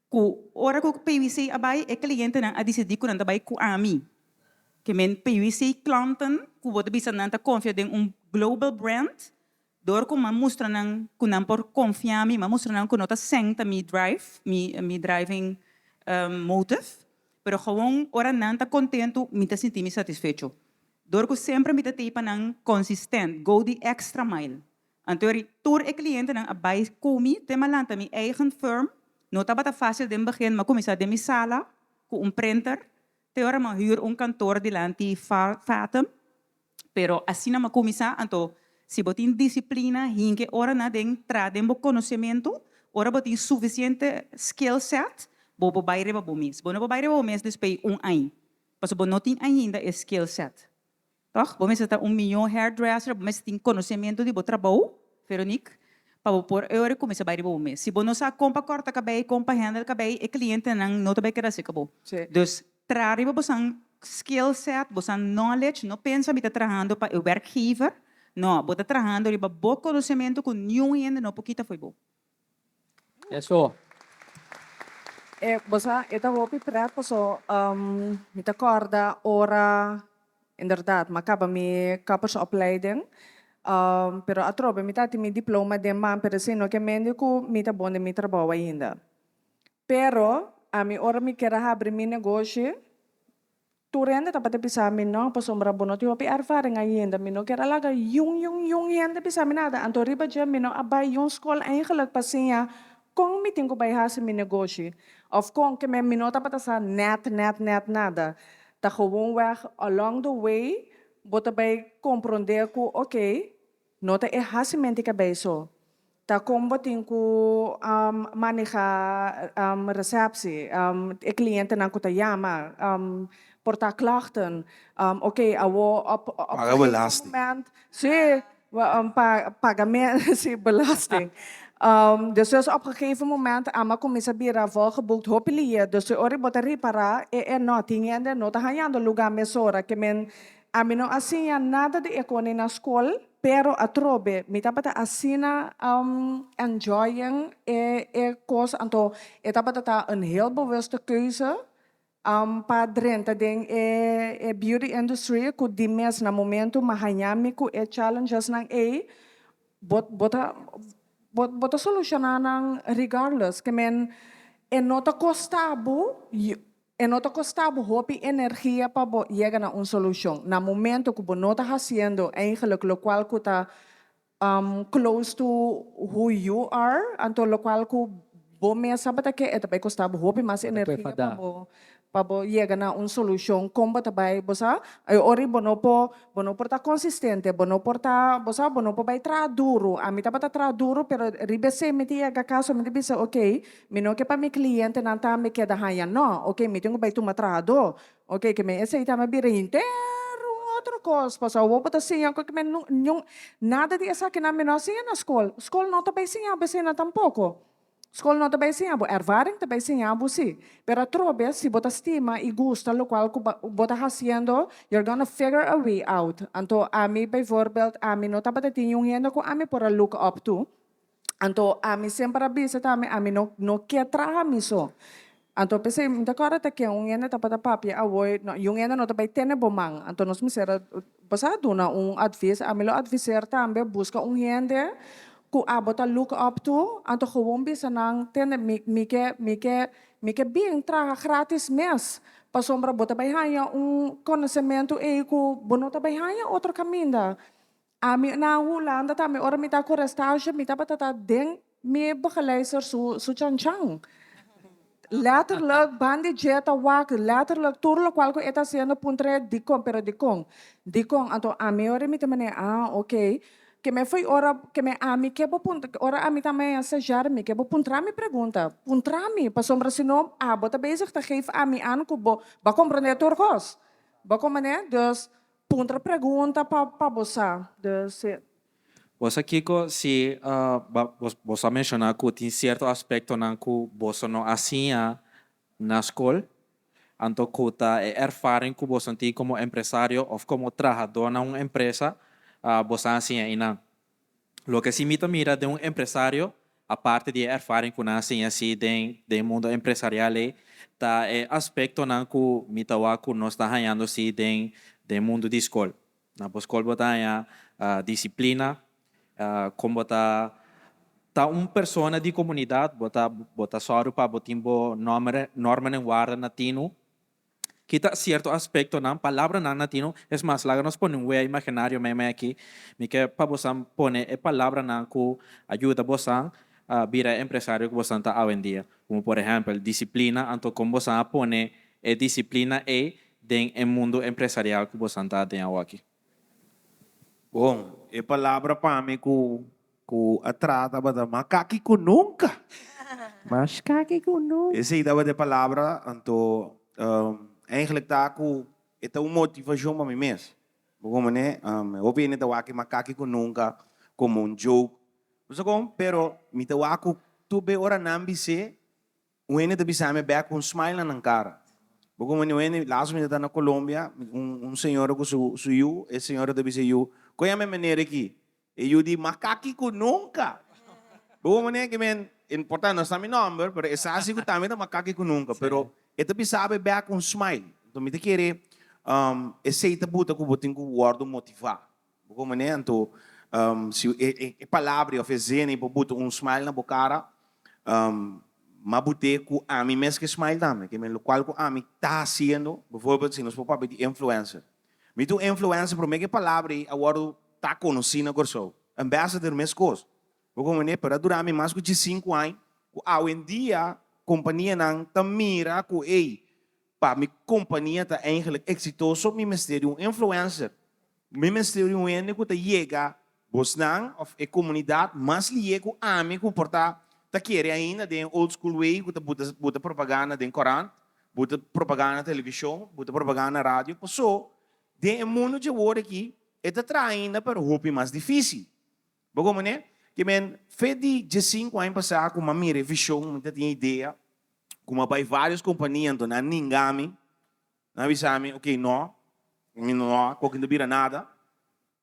Ku ora ku PwC a bai, e klientenan a disidí ku nan ta bai ku ami. Ke men PwC klanten ku bo ta bisa nan ta konfia den un global brand, dor ku m'a mustra nan ku nan por konfia mi, m'a mustra nan ku no ta sèn ta mi drive, mi mi driving motive, pero gewoon ora nan ta kontentu mi ta sinti mi satisfecho. Dor ku semper mi ta tei pa nan konsistent, go di extra mile. Anto eri tur e clientenan a bay cu mi te m'a lanta mi eigen firm. No tabata facil den begin, m'a cuminsa den mi sala cu un printer te ora m'a huur un kantoor dilanti Fathom. Pero asina m'a cuminsa, anto si bo tin disciplina hinke ora na den tra den bo conocemento, ora bo tin suficiente skill set, bo por bay riba bo mes. Bo no por bay riba bo mes despues un aña, pasobra bo no tin ainda e skill set. Tòg? Bo mester ta un mihó hairdresser, bo mester tin konosementu di bo trabou, Veronique, pa bo por e ora kuminsá bai riba bo mes. Si bo no sa kon pa kòrta kabei, kon pa handle kabei, e klientenan no ta bai keda serka bo. Dus, traha riba bosan skill set, bosan knowledge, no pensa mi ta trahando pa e werkgever, no, bo ta trahando riba bo konosementu ku niun hende no por kita fo'i bo. Eso. E bo sa e ta hopi pret paso mi ta kòrda ora inderdaad mi a kaba mi kappersopleiding pero atrobe mi ta tin mi diploma den man pero esei no ke mende ku mi ta bon den mi trabou ainda. Pero ami ora mi kier a habri mi negoshi Tur hende tabata bisa mi no, pasobra bo no tin hopi ervaring ainda. Mi no kier a laga yun yun yun hende bisa mi nada. Anto riba dje mi no a bai yun skol eigenlijk pa siña kon mi tin ku bai hasi mi negoshi of kon ke mi no tabata sa nèt nèt nèt nada. Ta gewoonweg along the way bo ta bai komprondé ku oké, No ta e hasimenti kabei so. Ta kon bo tin ku maneha resepsi, e klientenan ku ta yama, por ta klachten, oke awo op op Paga gegeven belasting. moment, si, paga si belasting. Despues op gegeven moment ami a kuminsa bira volgeboekt hopi lihe, dus ora bo ta ripara e e no tin hende no ta hañando luga mesora ke men Ami no a siña nada di e koni na skol, pero atrobe mi tabata asina enjoying e e kos, anto e tabata ta un heel bewuste keuze pa drenta den e e beauty industry ku di mes na momento mi a haña mi ku e challengesnan ei, bo bo ta bo bo ta solushoná nan regardless, ke men e no ta kosta bo. E no ta kosta bo hopi energia pa bo yega na un solushon. Na momento ku bo no ta hasiendo eigenlijk lokual ku ta Close to who you are, anto locual cu bo mes tabata ke e ta bay costa bo hopi mas energia pa bo pa bo yega na un solucion con bo ta bay, bo sa, e ora bo no por bo no por ta consistente, bo no por ta, bo sa, bo no por bay traha duro, ami tabata traha duro pero riba esey mi ta yega cas mi ta bisa ok mi no ke pa mi clientenan tambe keda haya no, ok mi tin cu bay tuma trahador, Ok, ke men esei tambe bira henter un otro kos, pasobra awor bo ta siña ku men niun nada di esakinan mi no a siña na skol. Skol no ta bai siña bo eseinan tampoko. Skol no ta bai siña bo, ervaring ta bai siña bo si. Pero atrobe si bo ta stima i gusta lokual ku bo ta hasiendo, you're gonna figure a way out. Anto ami bijvoorbeeld, ami no tabata tin niun hende ku ami por a look up to. Anto ami semper a bisa tambe ami no no ke traha mi so. Anto p'esei mi ta kòrda ta ken un hende tabata papia awor no i un hende no ta bai tene bo man. Anto nos mester a bo sa duna un advis, ami lo adviseer tambe buska un hende ku abo ta look up to, anto gewoon bisa nan tende mi mi ke mi ke mi ke bin traha gratis mes pasobra bo ta bai haña un konosementu ei ku bo no ta bai haña otro kaminda. Ami na Hulanda tambe ora mi ta kore stage mi tabata ta den mi begeleister su su chanchan. Letterlijk ban di dje ta wak letterlijk tur lokual ku e ta hasiendo puntra e dikon pero dikon dikon anto ami ora mi ta manera ah ok ke me foi ora ke me ami ke bo puntra ora ami ta maya stagiair mi ke bo puntra mi pregunta puntra mi pasobra si no abo ta bezig ta geef ami aan ku bo bo a komprende tur kos bo a komprende dus Puntra pregunta pa pa bo sa. Dus si. Bo sa kiko si bo sa menshoná ku tin sierto aspektonan ku boso no a siña na skol, anto ku ta e erfaring ku boso tin komo empresario òf komo trahadó na un empresa boso a siña einan. Loke si mi ta mira den un empresario, aparte di e erfaring ku nan a siña si den den mundo empresarial ei, ta e aspektonan ku mi ta wak ku nos ta hañando si den den mundo di skol. Na bo skol bo ta haña disiplina, kon bo ta ta un persona di komunidat, bo ta bo ta sòru pa bo tin bo nòmber normen en warda na tinu. Kita sierto aspektonan, palabranan na tino, es mas, laga nos pone un wea imaginario meimei aki, mi ke pa bosan pone e palabranan ku a yuda bosan bira e empresario ku bosan ta awendia. Komo por ehèmpel, disiplina, anto kon bosan a pone e disiplina ei den e mundu empresarial ku bosan ta den awaki? Bon, e palabra pa mi ku ku a traha tabata makaki ku nunka. Mas kaki ku nunka. Esei tabata e palabra, anto eigenlijk ta ku e ta un motivashon pa mi mes. Bo komprende? Hopi hende ta wak e makaki ku nunka komo un joke. Bo sa kon? Pero mi ta wak ku tur be ora nan bis'é, Un hende ta bisa mi bek ku un smile na nan kara. Bo komo un hende, laatst mi ta na Colombia, un un señora ku su su yu, e señora ta bisa e yu, Kon yama e meneer aki? E yu di, Makaki ku nunka! Bo komo manera ke men, por ta no sa mi nomber, pero e sa si ku tambe ta makaki ku nunka, pero e ta bisa bo e bek ku un smile. Enton mi ta kere esei ta buta ku bo tin ku wòrdu motivá. Bo komo manera, anto si e e palabra òf e zin ei por buta un smile na bo kara, m'a but'é ku ami mes ke smile tambe. Ke men lokual ku ami ta hasiendo, bijvoorbeeld si nos por papia di influencer. Mi ta un influencer promé ku e palabra ei a wòrdu ta konosí na Kòrsou. Ambassador meskos. Bo komo manera, pero a dura mi mas ku diesinku aña ku awendia kompanianan ta mira ku ei, Pa mi kompania ta eigenlijk eksitoso mi mester di un influencer. Mi mester di un hende ku ta yega bosnan òf e komunidat mas lié ku ami ku por ta ta kere ainda den e old school way ku ta buta buta propaganda den korant, buta propaganda na televishon, buta propaganda na radio. Paso den e mundo dje wor aki e ta traha ainda pero hopi mas difísil. Bo komprende? Ke men fe di diesinku aña pasá ku mi a mira e vishon mi ta tin e idea. Kuma bai varios kompania anto nan ninga mi, nan a bisa mi, ok no, mi no koki no bira nada.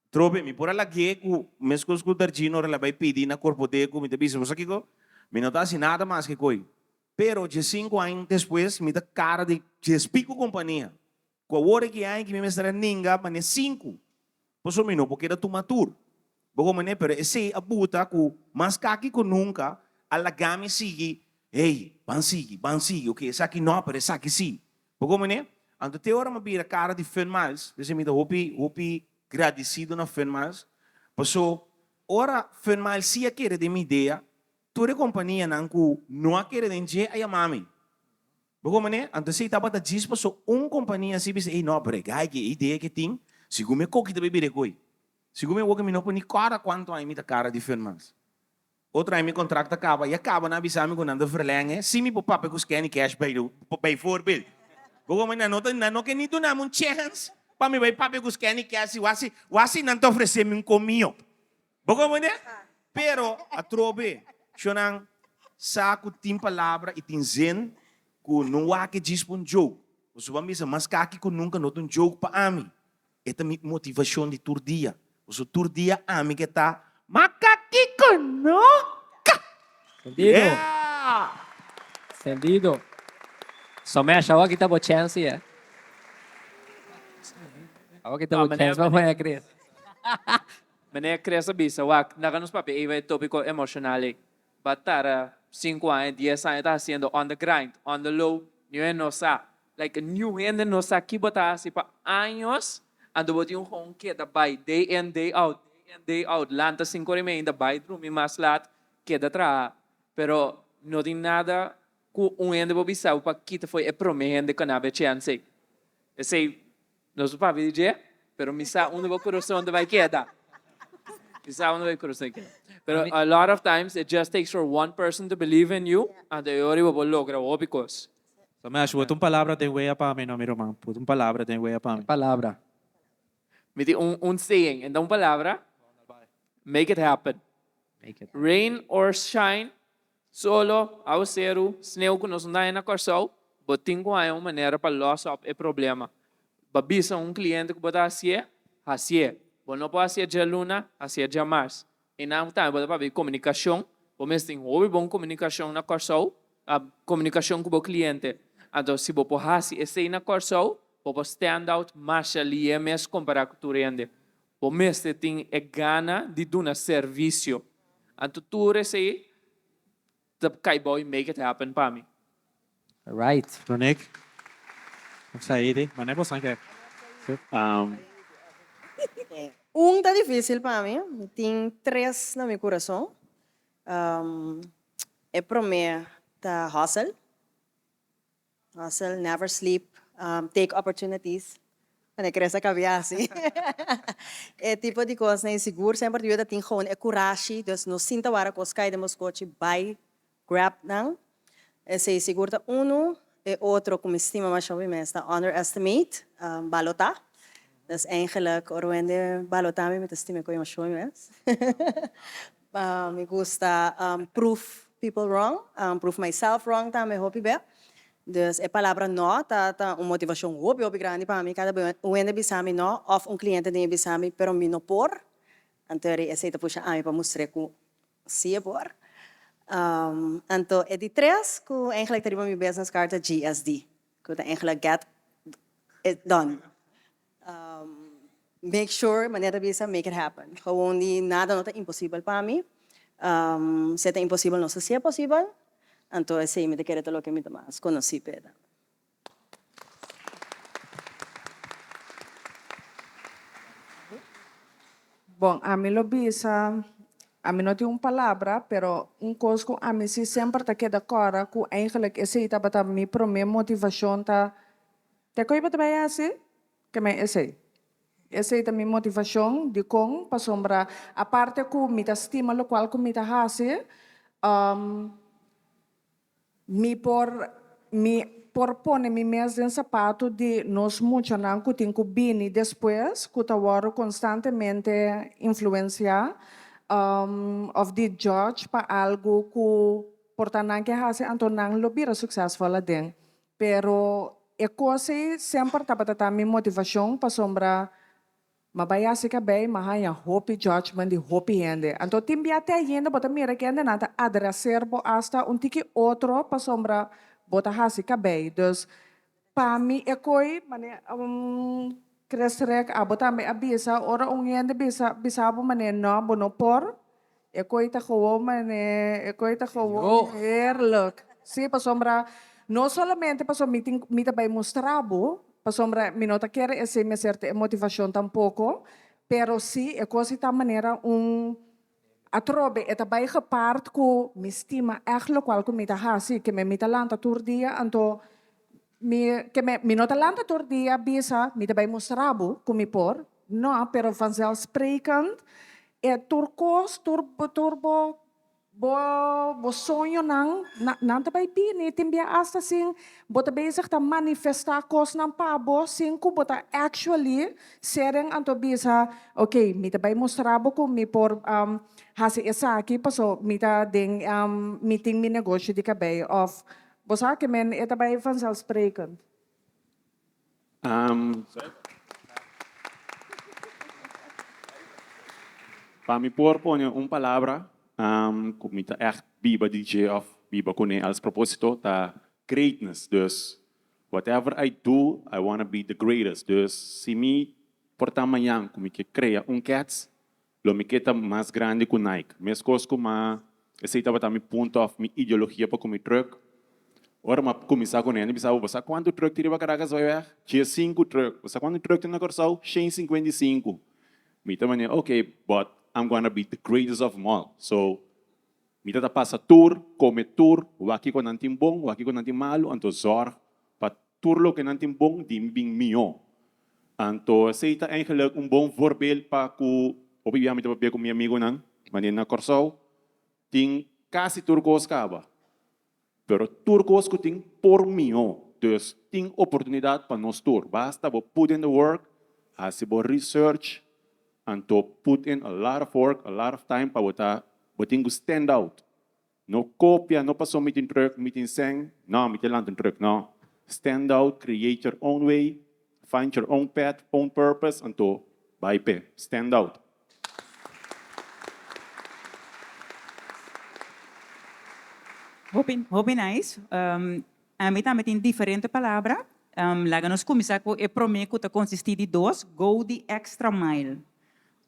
Trobe mi por a lag'é ku meskos ku Dargino ora el a bai pidi na Korpodeko, mi ta bisa bo sa kiko, mi no ta hasi nada mas ke koi. Pero diesinku aña despues mi ta kara di diespiku kompania. Ku awor aki aña ki mi mester a ninga manera sinku, pasobra mi no por keda tuma tur. Bo komprende? Pero esei a buta ku mas kaki ku nunka a laga mi sigui, hey, ban sigui, ban sigui, oke, esaki no, pero esaki si. Bo komprende? Anto te ora mi a bira kara di Fun Miles, p'esei mi ta hopi, hopi gradisido na Fun Miles, paso. Ora Funmile si a kere den mi idea, tur e kompanianan ku no a kere den dje a yama mi. Bo komo ne? Anto esei tabata djis paso un kompania si bisa, ey no, pero e guy ki e idea ke tin, segun mi e koki ta bay bira e koy. Segun mi awor ke mi no por ni kòrda kuantu aña mi ta kara di Funmiles. Otro aña mi kontrakt a kaba, ya kaba nan a bisa mi ku nan ta verlenge, si mi por papia ku Scanny Cash by bijvoorbeeld. Bo komo nan no ta, nan no ke ni duna mi un chèns pa mi bai papia ku Scanny Cash si wak si, wak si nan ta ofresé mi un komio. Bo komo Pero atrobe, shonnan sa ku tin palabra i tin zin ku no wak e djis pa un joke. Pasobra bo a bisa mas kaki ku nunka no ta un joke pa ami. E ta mi motivashon di tur dia. Pasobra tur dia ami ke ta Makakiko noka! Sentido. Yeah! Sentido. Somesh, awor ki ta bo chèns ya. Awor ki ta bo chèns pa pone Chris. Meneer Chris a bisa, wak, laga nos papia ei bai e tópiko emoshonal ei. Ba tara sinku aña, dies aña ta hasiendo on the grind, on the low, niun hende no sa. Like niun hende no sa ki bo ta hasi pa años, anto bo tin un gewoon keda bai day in day out, day in day out, lanta sinku ora y media bai drumi mas lat, keda traha. Pero no tin nada ku un hende por bisa bo pa kita fo'i e prome hende ku a nabia chèns ei. Esei Nos por papia di dje, pero mi sa unda bo kurason ta bai keda. Mi sa unda bo kurason ta keda. Pero a lot of times it just takes for one person to believe in you, anto e ora bo por logra hopi kos. Samesh, bo ta un palabra den wea pa mi no, mi ruman. Bo ta un palabra den wea pa mi. Palabra. Mi tin un un saying, e ta un palabra, make it happen. Make it happen. Rain or shine, Solo, awaseru, sneu ku nos no ta haña na Kòrsou, bo tin ku haña un manera pa lòs òp e problema. Bo a bisa un kliente ku bo ta hasié, hasié. Bo no por hasié djaluna, hasié djamars. Einan tambe bo ta papia di komunikashon, bo mester tin hopi bon komunikashon na Kòrsou, komunikashon ku bo kliente. Anto si bo por hasi esei na Kòrsou, bo por stand out masha lié mes kompará ku tur hende. Bo mester tin e gana di duna servisio. Anto tur esei ta kai bou i make it happen pa mi. Right. Ronick, Saidi, mane bosan ke? Un ta difícil pa mi, mi tin tres na mi kurason. E promé ta hustle. Hustle, never sleep, take opportunities. Wanneer Chris a kabia asi. E tipo di kosnan i sigur semper di yuda tin gewoon e kurashi, dus no sinta wara kos kai den bo skochi, bai grab nan. Esei sigur ta unu. E otro ku mi stima masha hopi mes ta underestimate, balotá. Dus eigenlijk ora wende balotá mi, mi ta stima e koe masha hopi mes. Mi gusta prove people wrong, prove myself wrong tambe hopi be. Dus e palabra no ta ta un motivashon hopi hopi grandi pa mi. Kada be un hende bisa mi no òf un kliente den bisa mi pero mi no por, anto eri esei ta pusha ami pa mustr'é ku si e por. Anto e di tres ku eigenlijk ta riba mi business card ta GSD, ku ta eigenlijk get it done. Make sure, manera ta bisa, make it happen. Gewoon di nada no ta imposibel pa mi. Si e ta imposibel no sa si e posibel. Anto esei mi ta kere ta loke mi ta mas konosí p'e tambe. Bon, ami lo bisa, ami no tin un palabra, pero un kos ku ami si semper ta keda kòrda ku eigenlijk esei tabata mi promé motivashon ta Te koe bo ta bai hasi? Ke men esei. Esei ta mi motivashon dikon pasobra aparte ku mi ta stima lokual ku mi ta hasi, mi por mi por pone mi mes den sapatu di nos muchanan ku tin ku bini despues ku ta wòrdu konstantemente influensiá òf di judge pa algu ku por ta nan ke hasi anto nan lo bira suksesful aden. Pero e kos ei semper tabata ta mi motivashon pasobra m'a bai hasi kabei, m'a haña hopi judgment di hopi hende. Anto tin bia te ainda bo ta mira ku hendenan ta adraser bo asta un tiki otro pasobra bo ta hasi kabei. Dus pa mi e koi manera Chris Rek abo tambe a bisa ora un hende bisa bisa bo manera no bo no por E koe ta gewoon mane, e koe ta gewoon heerlijk. Sí, pasobra no solamente pasobra mi tin mi ta bai mustra bo, pasobra mi no ta kere esei mester ta e motivashon tampoko, pero sí e kos ei ta manera un. Atrobe e ta bai gepaard ku mi stima ègt lokual ku mi ta hasi, ke mi ta lanta tur dia, anto mi ke mi no ta lanta tur dia bisa mi ta bai mustra bo ku mi por, no, pero vanzelfsprekend e tur kos, tur tur bo Bo bo soñonan, nan ta bai bini, tin bia asta sin bo ta bezig ta manifestá kosnan pa bo sin ku bo ta actually seren anto bisa, ok, mi ta bai mustra bo ku mi por hasi esaki paso mi ta den mi tin mi negoshi di kabei òf bo sa ke men e ta bai vanzelfsprekend. Pa mi por pone un palabra ku mi ta ègt biba di dje òf biba kuné als propósito ta greatness. Dus whatever I do, I wanna be the greatest. Dus si mi por ta mañan ku mi ke krea un kèts, lo mi ke ta mas grandi ku Nike. Meskos ku ma esei tabata mi punto òf mi ideologia pa ku mi trùk. Ora mi a kuminsá ku hende bisa bo, bo sa kuantu trùk tin riba Caracas Highweg? 15 trùk. Bo sa kuantu trùk tin na Kòrsou? 155. Mi ta manera, ok, but I'm gonna be the greatest of them all. So, mi ta ta pasa tur, kome tur, wak kiko nan tin bon, wak kiko nan tin malu, anto zòrg pa Tur loke nan tin bon di mi bin mihó. Anto esei ta eigenlijk un bon voorbeeld pa ku hopi bia mi ta papia ku mi amigunan, manera na Kòrsou tin kasi tur kos kaba, pero tur kos ku tin por mihó. Dus tin oportunidat pa nos tur. Basta bo put in the work, hasi bo research, anto put in a lot of work, a lot of time pa bo ta bo tin ku stand out. No copia, no paso mi tin truck, mi tin seng, no, mi ta lanta un truck, no. Stand out, create your own way, find your own path, own purpose, anto bai p'e. Stand out. Hopi, hopi nice. Ami tambe tin diferente palabra. Laga nos cuminsa cu e prome cu ta consisti di dos, go the extra mile.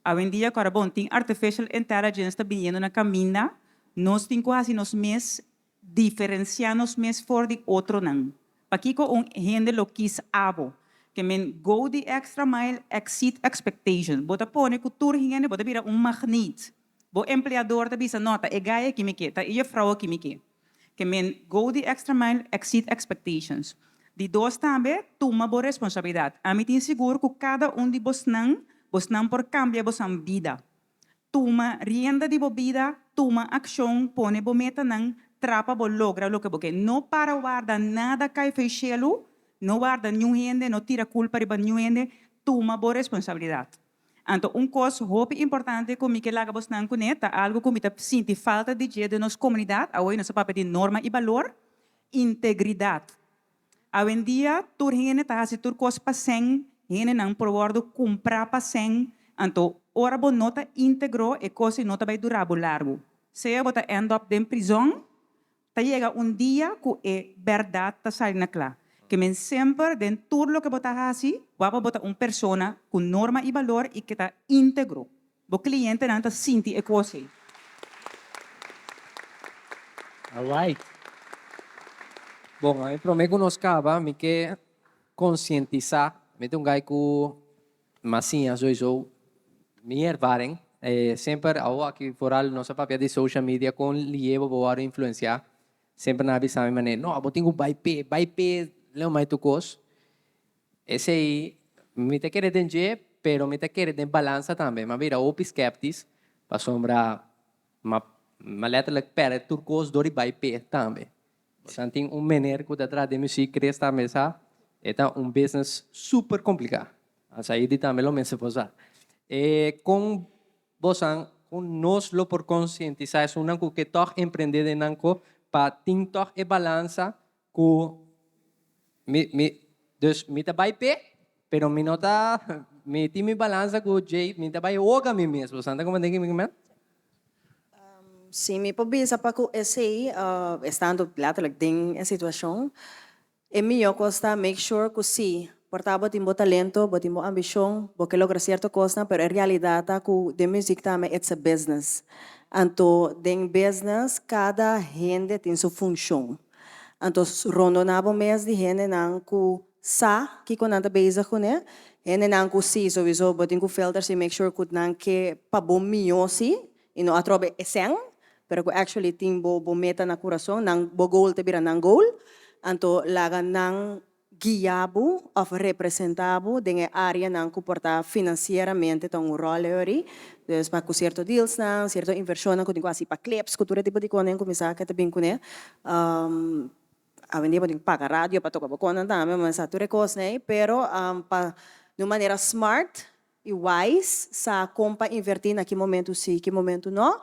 Awendia ku ora bon tin artificial intelligence ta biniendo na kaminda, nos tin ku hasi nos mes diferensiá nos mes for di otronan. Pakiko un hende lo kis abo? Ke men go the extra mile, exceed expectations. Bo ta pone ku tur hende bo ta bira un magneet. Bo empleador ta bisa no, ta e guy aki mi ke, ta e jefrouw aki mi ke. Ke men go the extra mile, exceed expectations. Di dos tambe, tuma bo responsabilidad. Ami tin sigur ku kada un di bosnan, bosnan por kambia bosan bida. Tuma rienda di bo bida, tuma akshon, pone bo metanan, tra pa bo logra loke bo ke. No para warda nada kai fei shelu, no warda niun hende, no tira kulpa riba niun hende, tuma bo responsabilidad. Anto un kos hopi importante ku mi ke laga bosnan kuné ta algu ku mi ta sinti falta di dje den nos komunidat, awoy nos a papia di norma i balor, integridat. Awendia tur hende ta hasi tur kos pa sèn, hendenan por wòrdu kumprá pa sèn, anto ora bo no ta íntegro e kos ei no ta bai dura bo largu. Sea bo ta end up den prizòn Ta yega un dia ku e bèrdat ta sali na kla. Ke men semper den tur loke bo ta hasi, wak bo ta un persona ku norma i balor i ke ta íntegro. Bo klientenan ta sinti e kos ei. Alright. Bon, ami promé ku nos kaba, mi ke konsientisá, mi ta un gai ku M'a siña sowieso mi ervaring. Semper awo aki vooral nos a papia di social media kon liye bo por wòrdu influensiá. Semper nan a bisa mi manera, no bo tin ku bai p'e, bai p'e leu mai tur kos. Esei mi ta kere den dje pero mi ta kere den balansa tambe. M'a bira hopi skeptis pasobra m'a letterlijk pèrdè tur kos dor di bai p'e tambe. Bosan tin un meneer ku ta traha den muziek Chris tambe sa e ta un business super kompliká. Saidi tambe lo mester por sa. E kon bosan kon nos lo por konsientisá esunnan ku ke tòg emprendé den nan ko pa tin tòg e balansa ku mi mi dus mi ta bai p'e pero mi no ta mi tin mi balansa ku djei mi ta bai hoga mi mes. Bosan ta komprendé kico mi kier? Si mi por bisa pa ku esei, estando letterlijk den e situashon, e mihó kos ta make sure ku si por ta bo tin bo talento, bo tin bo ambishon, bo ke logra sierto kosnan, pero e realidat ta ku den muzik tambe it's a business. Anto den business kada hende tin su funshon. Anto rondoná bo mes di hendenan ku sa kiko nan ta bezig kuné, hendenan ku si souiso bo tin ku filter si make sure ku nan ke pa bo mihó si. i no atrobe e sèn, pero ku actually tin bo bo meta na kurason, nan bo goal ta bira nan goal, anto laga nan guia bo òf representá bo den e áreanan ku por ta finansieramente ta un ròl eori. Dus pa ku sierto dealsnan, sierto invershonnan ku tin ku hasi pa clips, ku tur e tipo di konen ku mi sa ke ta bin kuné. Awendia bo tin ku paga radio pa toka bo konan tambe, mi sa tur e kosnan ei, pero pa di un manera smart i wise sa kon pa invertí na ki momentu sí, ki momentu no.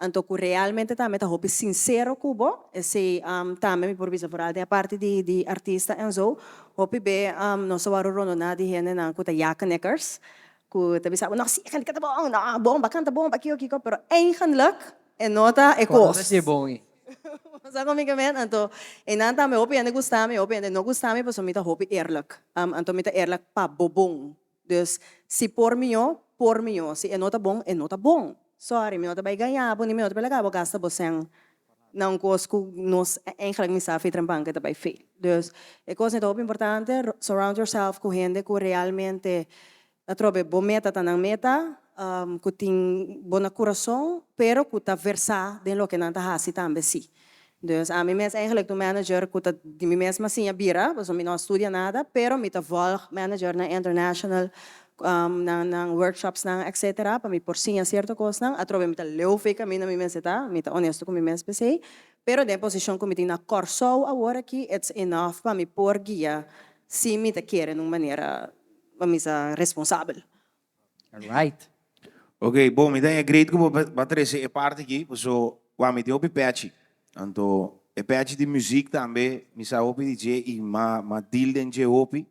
Anto ku realmente tambe ta hopi sinsero ku bo, esei tambe mi por bisa foral den e parti di di artista enzo, hopi be nos ta wòrdu rondoná di hendenan ku ta yaknikkers, ku ta bisa bo no sí e kanta bon, no bon bo a kanta bon bo a kiko kiko, pero eigenlik e no ta e Kono kos. ta dje bon ei? Bo sa kon mi ke men? Anto einan tambe hopi hende gusta mi, hopi hende no gusta mi pasobra mi ta hopi eerlijk. Anto mi ta eerlijk pa bo bon. Dus, si por mihó, por mihó. Si e no ta bon, e no ta bon. Sorry, mi no ta bai gaña bo ni mi no ta bai laga bo gasta bo sèn na un kos ku nos eigenlijk mi sa fei trempan ku ta bai fail. Dus, e kos ta hopi importante, surround yourself ku hende ku realmente atrobe bo meta ta nan meta, ku tin bo na kurason, pero ku ta versá den loke nan ta hasi tambe sí. Dus ami mes eigenlijk ta un manager ku ta di mi mes masiña bira, pasobra mi no a studia nada, pero mi ta volg managernan international, nan nan workshopsnan etcetera pa mi por siña sierto kosnan. Atrobe mi ta leu for e kaminda mi mester ta, mi ta honesto ku mi mes p'esei, pero den e posishon ku mi tin na Kòrsou awor aki it's enough pa mi por guia si mi ta kere na un manera pa mi sa responsabel. Alright. Ok, bon, mi ta haña great ku bo a trese e parti aki, paso wak mi tin hopi pechi. Anto e pechi di muziek tambe mi sa hopi di dje i m'a m'a deal den dje hopi.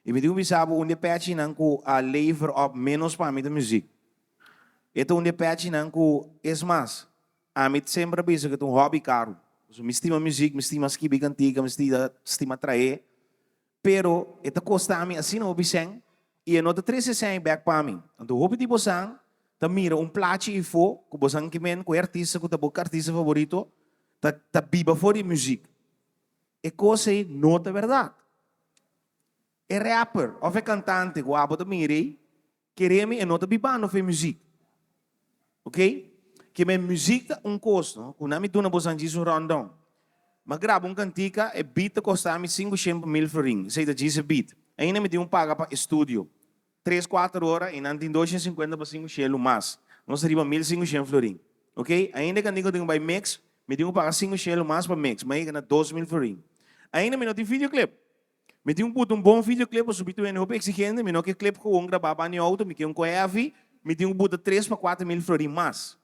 I mi tin ku bisa bo un di e pechinan ku a lever op ménos pa mi ta muziek. E ta un di e pechinan ku, es mas, ami semper a bisa ku e ta un hobby karu. Paso mi stima muziek, mi stima skibi kantika, mi stima trae. Pero e ta kosta mi asina hopi sèn i e no ta trese sèn bèk pa mi. Anto hopi di bosan ta mira un plachi ifó ku bosan ke men ku e artista ku ta bo artista favorito ta ta biba for di muzik. E kos ei no ta bèrdat. E rapper òf e kantante ku abo ta mira ei kere mi e no ta bibando for e muzik. Ok? Ke men muzik ta un kos no, ku na mi duna bosan djis un rundown. Mi a graba un kantika, e beat ta kosta mi sinku shen pa mil florin, esei ta djis e beat. Ainda mi tin un paga pa e studio, tres kuater ora i nan tin dos shen sinkuenta pa sinku shelu mas. Nos ta riba mil sinku shen florin. Ok? Ainda e kantika ku tin ku bai mix, mi tin ku paga sinku shelu mas pa mix, mi a yega na 2000 florin. Ainda mi no tin videoclip. Mi tin un puta un bon videoclip pasobra mi ta un hende hopi exigente, mi no ke clip gewoon grabá banda di auto, mi ke un ko heavy, mi tin ku buta tres pa kuater mil florin mas.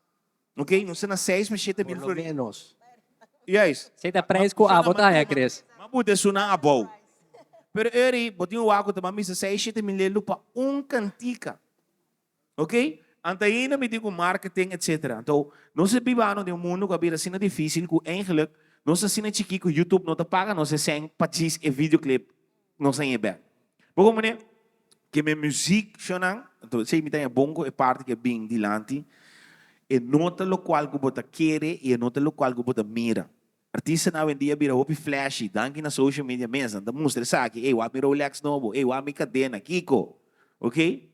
Ok, nos ta na seis pa shete mil Por lo florin. menos. Juist. Esei ta prijs ku abo ta haña, Chris. M'a buta esunnan abou. Pero eri, bo tin un wak ku ta ban bisa seis shete mil lelu pa un kantika. Ok? Anto ainda mi tin ku marketing etcetera. Anto nos a biba den un mundo ku a bira asina dificil ku eigenlijk nos ta asina chikí ku YouTube no ta paga nos e sèn pa djis e videoclip nos a ñe bèk. Bo komprende? Ke mi muziek shownan, anto esei mi ta haña bon ku e parti ku a bin dilanti, e no ta lokual ku bo ta kere i e no ta lokual ku bo ta mira. Artistanan awendia bira hopi flashy danki na social media mes. Nan ta mustra esaki, ey wak mi Rolex nobo, ey wak mi kadena, kiko? Ok?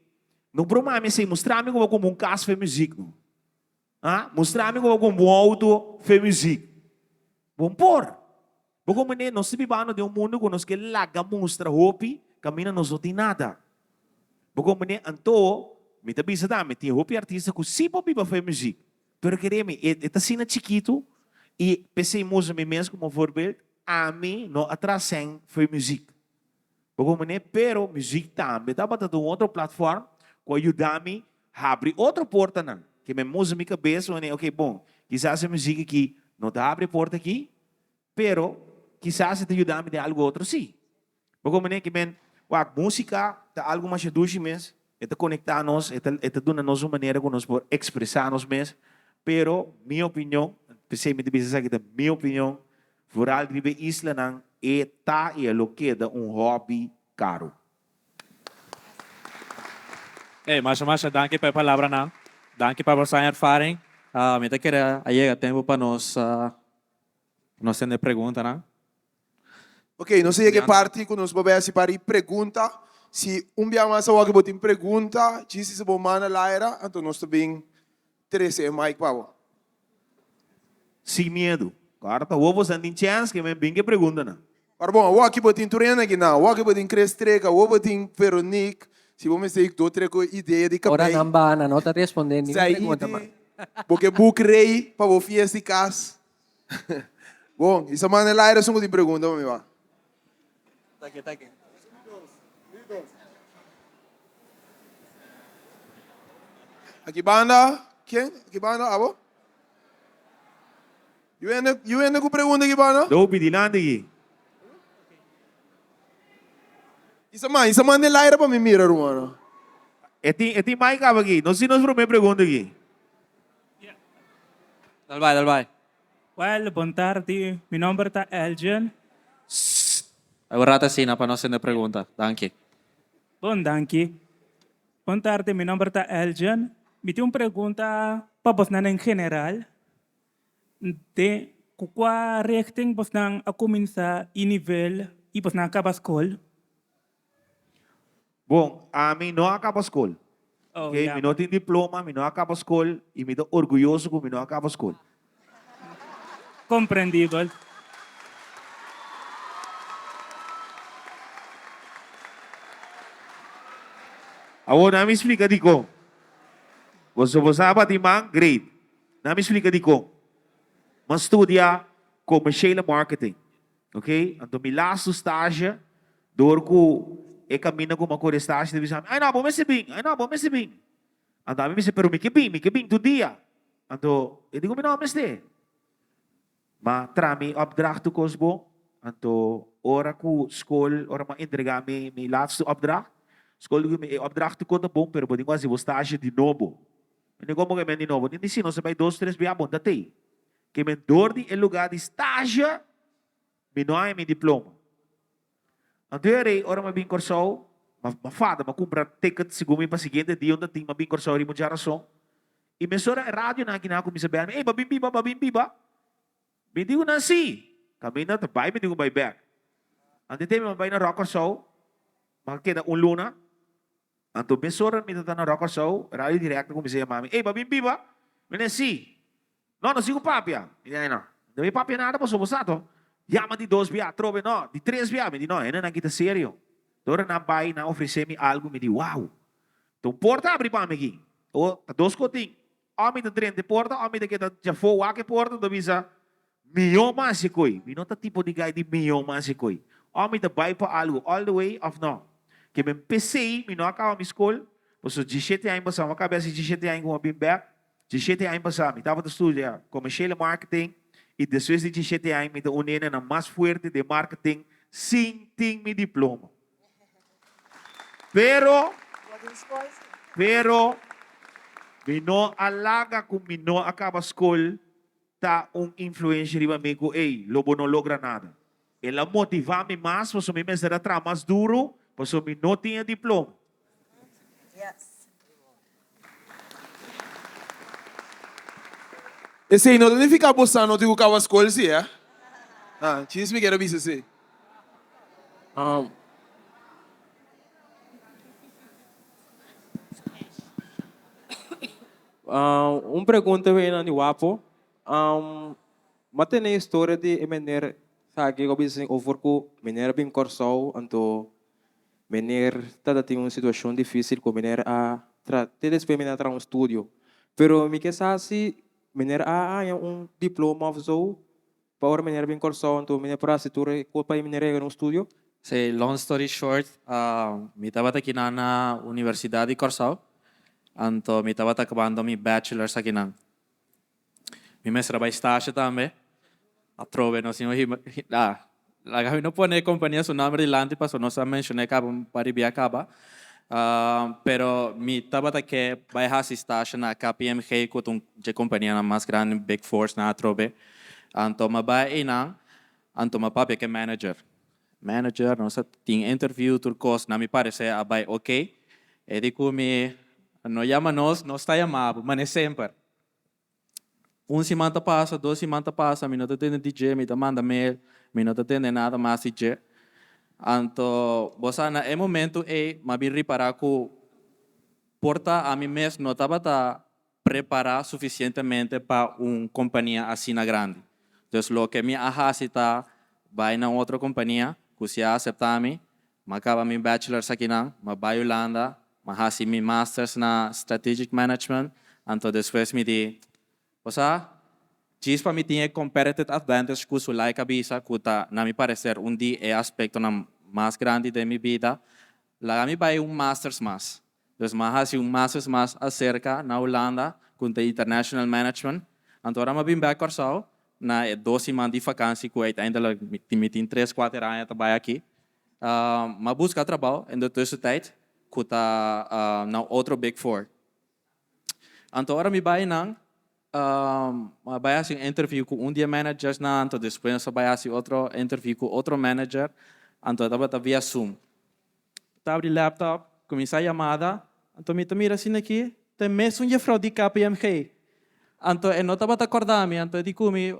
No broma mi esey, mustra mi como bo kumpra un kas fe muzik no. Ha? Mustra mi como bo kumpra un auto fe muzik. Bon por. Bo comprende? Nos ta bibando den un mundo ku nos ke laga mustra hopi kaminda nos no tin nada. Bo comprende? Anto, mi ta bisa tambe, tin hopi artista ku si por biba fe muzik. Pero kere mi, e ta asina chikitu i p'esei mi usa mi mes komo voorbeeld, ami no a traha sèn fo'i muzik. Bo comprende? Pero muzik tambe tabata ta un otro platform ku a yuda mi habri otro portanan. Ke mi usa mi kabes wanneer, oke bon, kisas e muzik aki no ta habri e porta aki, pero kisas e ta yuda mi den algu otro si. Bo comprende ki men, wak, musica ta algo masha dushi mes, e ta conecta nos, e ta e ta duna nos un manera cu nos por expresa nos mes, pero mi opinion, p'esey mi ta bisa esaki ta mi opinion, vooral riba e islanan e ta y e lo keda un hobby caro. Ey, masha masha danki pa e palabranan. Danki pa boso ervaring. Mi ta kere a yega tempo pa nos nos tende preguntanan. Ok, nos a yega e parti ku nos por bai hasi par di pregunta. Si un bia mas awor ku bo tin pregunta, djis si bo manda laira, anto nos ta bin. trese e mic pa bo. Sin miedu. Kòrda ta awor boso tin chèns ke men bin ke preguntanan. Ora bon, awor aki bo tin tur hende aki nan. Awor aki bo tin Chris Trek, awor bo tin Veronique. Si bo mester do trek ku idea di Ora kabei. nan baha nan no ta respondé ningun pregunta mas. Saidi, bo ke boek rei pa bo fiesta di kas. Bon, i sa manda el aire esun ku tin pregunta pa mi ba. Aki banda, ken? Aki banda, abo? Yu hende, yu hende ku pregunta aki banda? Dopi dilanti aki. I sa man, i sa manda el aire pa mi mira, ruman. E tin, e tin mic kaba aki. Nos tin nos prome pregunta aki. Dal bai, dal bai. Well, bon tardi. Mi nomber ta Elgin. Sst. Awor rato asina pa nos tende pregunta. Danki. Bon, danki. Bon tardi, mi nomber ta Elgin. Mi tin un pregunta pa bosnan en general. Den ku kua richting bosnan a kuminsá i nivel i bosnan a kaba skol? Bon, ami no a kaba skol. Oh, Ok, mi no jammer. tin diploma, mi no a kaba skol i mi ta orguyoso ku mi no a kaba skol. Komprendibel. Awor nan mi splika dikon. Boso bo sa bati man? Great. Nan mi splika dikon. Mi a studia Commerciële Marketing. Ok, anto mi lastu stage dor ku e kaminda ku mi a kore stage ta bisa mi, ay no, bo mester bin, ay no, bo mester bin. Anto ami bisa, pero mi ke bin, mi ke bin tur dia. Anto e di ku mi no mester. Ma traha mi opdracht tur kos bon. Anto ora ku skol, ora mi a entrega mi mi laatste opdracht, skol di ku mi e opdracht tur kos ta bon, pero bo tin ku hasi bo stage di nobo. Mi di komo ke men di nobo? Tin di si nos a bai dos tres bia bon ta tei. Ke men dor di e lugá di stage mi no haña mi diploma. Anto e rei ora mi a bin Kòrsou, mi a fada, mi a kumpra ticket segun mi pa siguiente dia unda tin mi a bin Kòrsou riba un djarason. I mesora e radionan aki nan a kuminsá bèl mi, Ey, bo a bin biba, bo a bin biba? Mi di ku nan sí. Kaminda ta bai mi di ku bai bèk. Anto e tempu mi a bai na Ròk Kòrsou, mi a keda un luna. Anto mesora mi ta ta na Ròk Kòrsou, Radio Direct a kuminsá yama mi, Ey, bo a bin biba? Mi di, Sí. No, no sigu papia. Mi di, Ay no. No mi papia nada pasobra bo sa to. Yama di dos bia atrobe, no, di tres bia. Mi di, no, hendenan aki ta serio. Te ora nan bai, nan ofresé mi algu, mi di, wow. Ta un porta abri pa mi aki. O, ta dos kotin. Òf mi ta drenta e porta, òf mi ta keda djafó wak e porta, ta bisa, Mihó mas e koi. Mi no ta tipo di guy di mihó mas e koi. Òf mi ta bai pa algu all the way òf no. Ke mi p'esei mi no a kaba mi skol, pasobra dieshete aña pasá, mi a kaba hasi dieshete aña ku mi a bin bèk. Dieshete aña pasá mi tabata studia Commerciële Marketing i despues di dieshete aña mi ta un hendenan mas fuerte den marketing sin tin mi diploma. Pero, pero mi no a laga ku mi no a kaba skol ta un influencia riba mi ku ey, lo bo no logra nada. El a motiva mi mas pasobra mi mester a traha mas duro pasobra mi no tin e diploma. Esey no ta nifica bo sa no tin cu caba scol si eh? Ah, chis mi kier a bisa esey. Un pregunta wei di Wapo. M'a tene historia di e meneer sa ki ku a bisa over ku meneer a bin Kòrsou anto meneer tabata tin un situashon difísil ku meneer a tra te despues meneer a traha un studio. Pero mi ke sa si meneer a haña un diploma òf zo pa ora meneer a bin Kòrsou anto meneer por hasi tur e kos pa meneer yega na un studio. Sí, long story short, mi tabata akinan na Universidat di Kòrsou, anto mi tabata akabando mi bachelors akinan. Mi mester a bai stasje tambe, atrobe nos tin un hima, ah, laga mi no pone e kompania su nòmber dilanti pasobra nos a menshon'é kaba un par di bia kaba, pero mi tabata ke bai hasi stasje na KPMG ku ta un dje kompanianan mas grandi, big fours nan atrobe, anto mi a bai einan, anto mi a papia ku e manager. Manager, nos a tin interview tur kos, na mi parecer a bai ok. E di ku mi no yama nos, nos ta yama bo, mane semper. Un siman ta pasa, dos siman ta pasa, mi no ta tende di dje, mi ta manda mail, mi no ta tende nada mas di dje. Anto, bo sa na e momento ei, m'a bin ripara ku por ta ami mes no tabata. prepará sufisientemente pa un kompania asina grandi. Dus loke mi a hasi ta bai na un otro kompania ku si a aseptá mi, m'a kaba mi bachelors akinan, m'a bai Hulanda, m'a hasi mi masters na strategic management, anto despues mi di, Bo sa, djis pa mi tin e competitive advantage ku Zulaika bisa ku ta na mi parecer un di e aspektonan mas grandi den mi bida, laga mi bai un masters mas. Dus m'a hasi un masters mas aserka na Hulanda ku ta International Management. Anto ora m'a bin bek Kòrsou na e dos siman di vakansi ku uiteindelijk mi tin tres kuater aña ta bai aki, m'a buska trabou in de tussentijd ku ta na otro Big Four. Anto ora mi bai nan, mi a bai hasi un interview ku un di e managersnan, anto despues nos a bai hasi otro interview ku otro manager, anto e tabata via Zoom. Ta abri laptop, kuminsá yamada, anto mi ta mira asina aki, ta e mesun jefrou di KPMG. Anto e no tabata kòrda mi, anto e di ku mi,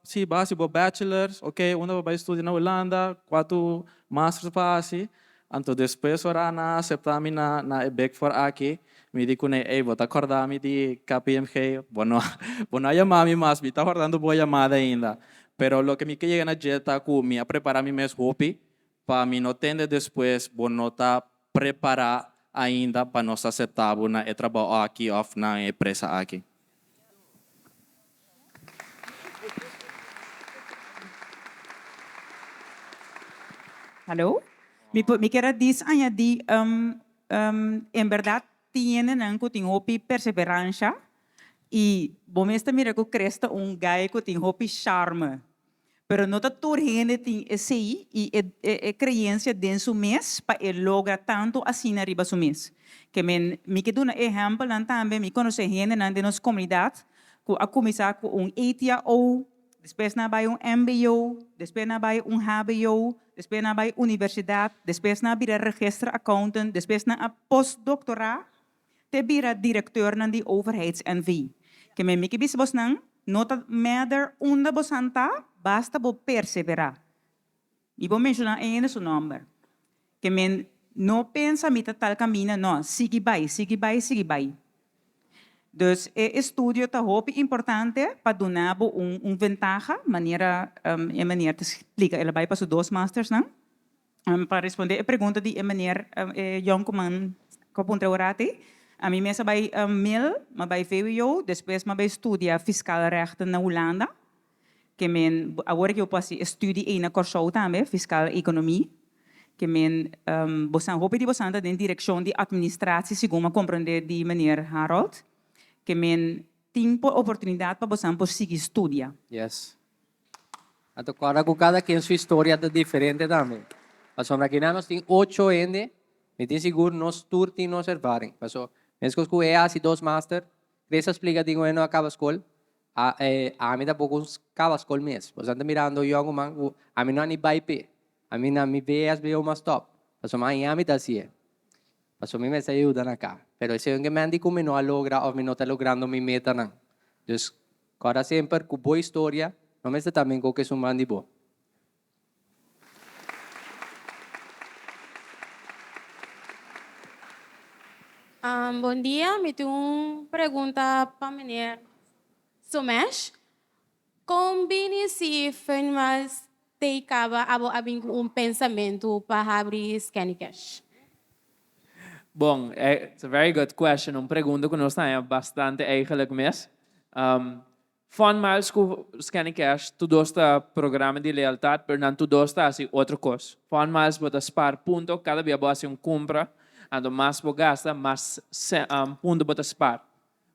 Si, bo a hasi bo bachelors, ok, unda bo bai studia na Hulanda, kua tu masters bo a hasi? Anto despues ora nan a aseptá mi na na e Big Four aki, mi di kuné, Ey, bo ta kòrda mi di KPMG? Bo no bo no a yama mi mas, mi ta wardando bo yamada ainda. Pero loke mi ke yega na dje ta ku mi a prepará mi mes hopi pa mi no tende despues bo no ta prepará ainda pa nos aseptá bo na e trabou aki òf na e empresa aki. Hallo. Mi por mi kier a dis añadi en berdad tin hendenan cu tin hopi perseverancia y bo mes ta mira cu Chris ta un guy cu tin hopi charme. Pero no ta tur hende tin esei y e e creencia den su mes pa e logra tanto asina riba su mes. Ke men mi ke duna ehempelnan tambe, mi conoce hendenan den nos comunidad cu a cuminsa cu un ETAO, despues nan a bay un mbo, despues nan a bay un hbo, despues nan a bay universidad, despues nan a bira register accountant, despues nan a postdoctora te bira directeurnan di Overheids NV. Ke men mi ke bisa bosnan, no ta matter unda bosan ta, basta bo persevera. Mi por menciona ainda su nomber. Ke men no pensa mi ta tal camina, no, sigui bay, sigui bay, sigui bay. Dus e estudio ta hopi importante pa duna bo un un ventaha, manera e meneer ta splica, el a bay pa su dos mastersnan. Pa responde e pregunta di e meneer e yonkuman ku a puntra awor ati, ami mes a bai mil, mi a bai vwo, despues mi a bai studia fiscal rechten na Hulanda, ke men awor aki bo por hasi e studi ei na Kòrsou tambe, fiscal economie, ke men bosan hopi di bosan ta den direkshon di administratie segun mi a komprende di meneer Harold, ke men tin por oportunidat pa bosan por sigui studia. Yes. Anto kòrda ku kada ken su historia ta diferente tambe. Pasobra akinan nos tin ocho hende, mi tin sigur nos tur tin nos ervaring. Paso, meskos ku e hasi dos master, Chris a splika di ku e no a kaba skol, a ami tampoko kaba skol mes. Boso ta mirando yònkuman ku ami no a ni bai p'e. Ami na mi VSBO mas stòp. Pasobra aña mi ta hasié. Pasobra mi mester yuda na ka. Pero esei un ke men di ku mi no a logra òf mi no ta logrando mi metanan. Dus Kòrda semper ku bo historia no mester ta men koke esun man di bo. Bon dia, mi tin un pregunta pa meneer Somesh. Kon bini si Funmiles tei kaba abo a bin ku un pensamentu pa habri Scanny Cash? Bon, it's a very good question, un pregunta ku nos ta haña bastante eigenlijk mes. Fun Miles ku Scanny Cash tur dos ta programa di lealtad, pero nan tur dos ta hasi otro kos. Fun Miles bo ta spar punto kada bia bo hasi un kumpra, anto mas bo gasta, mas punto bo ta spar.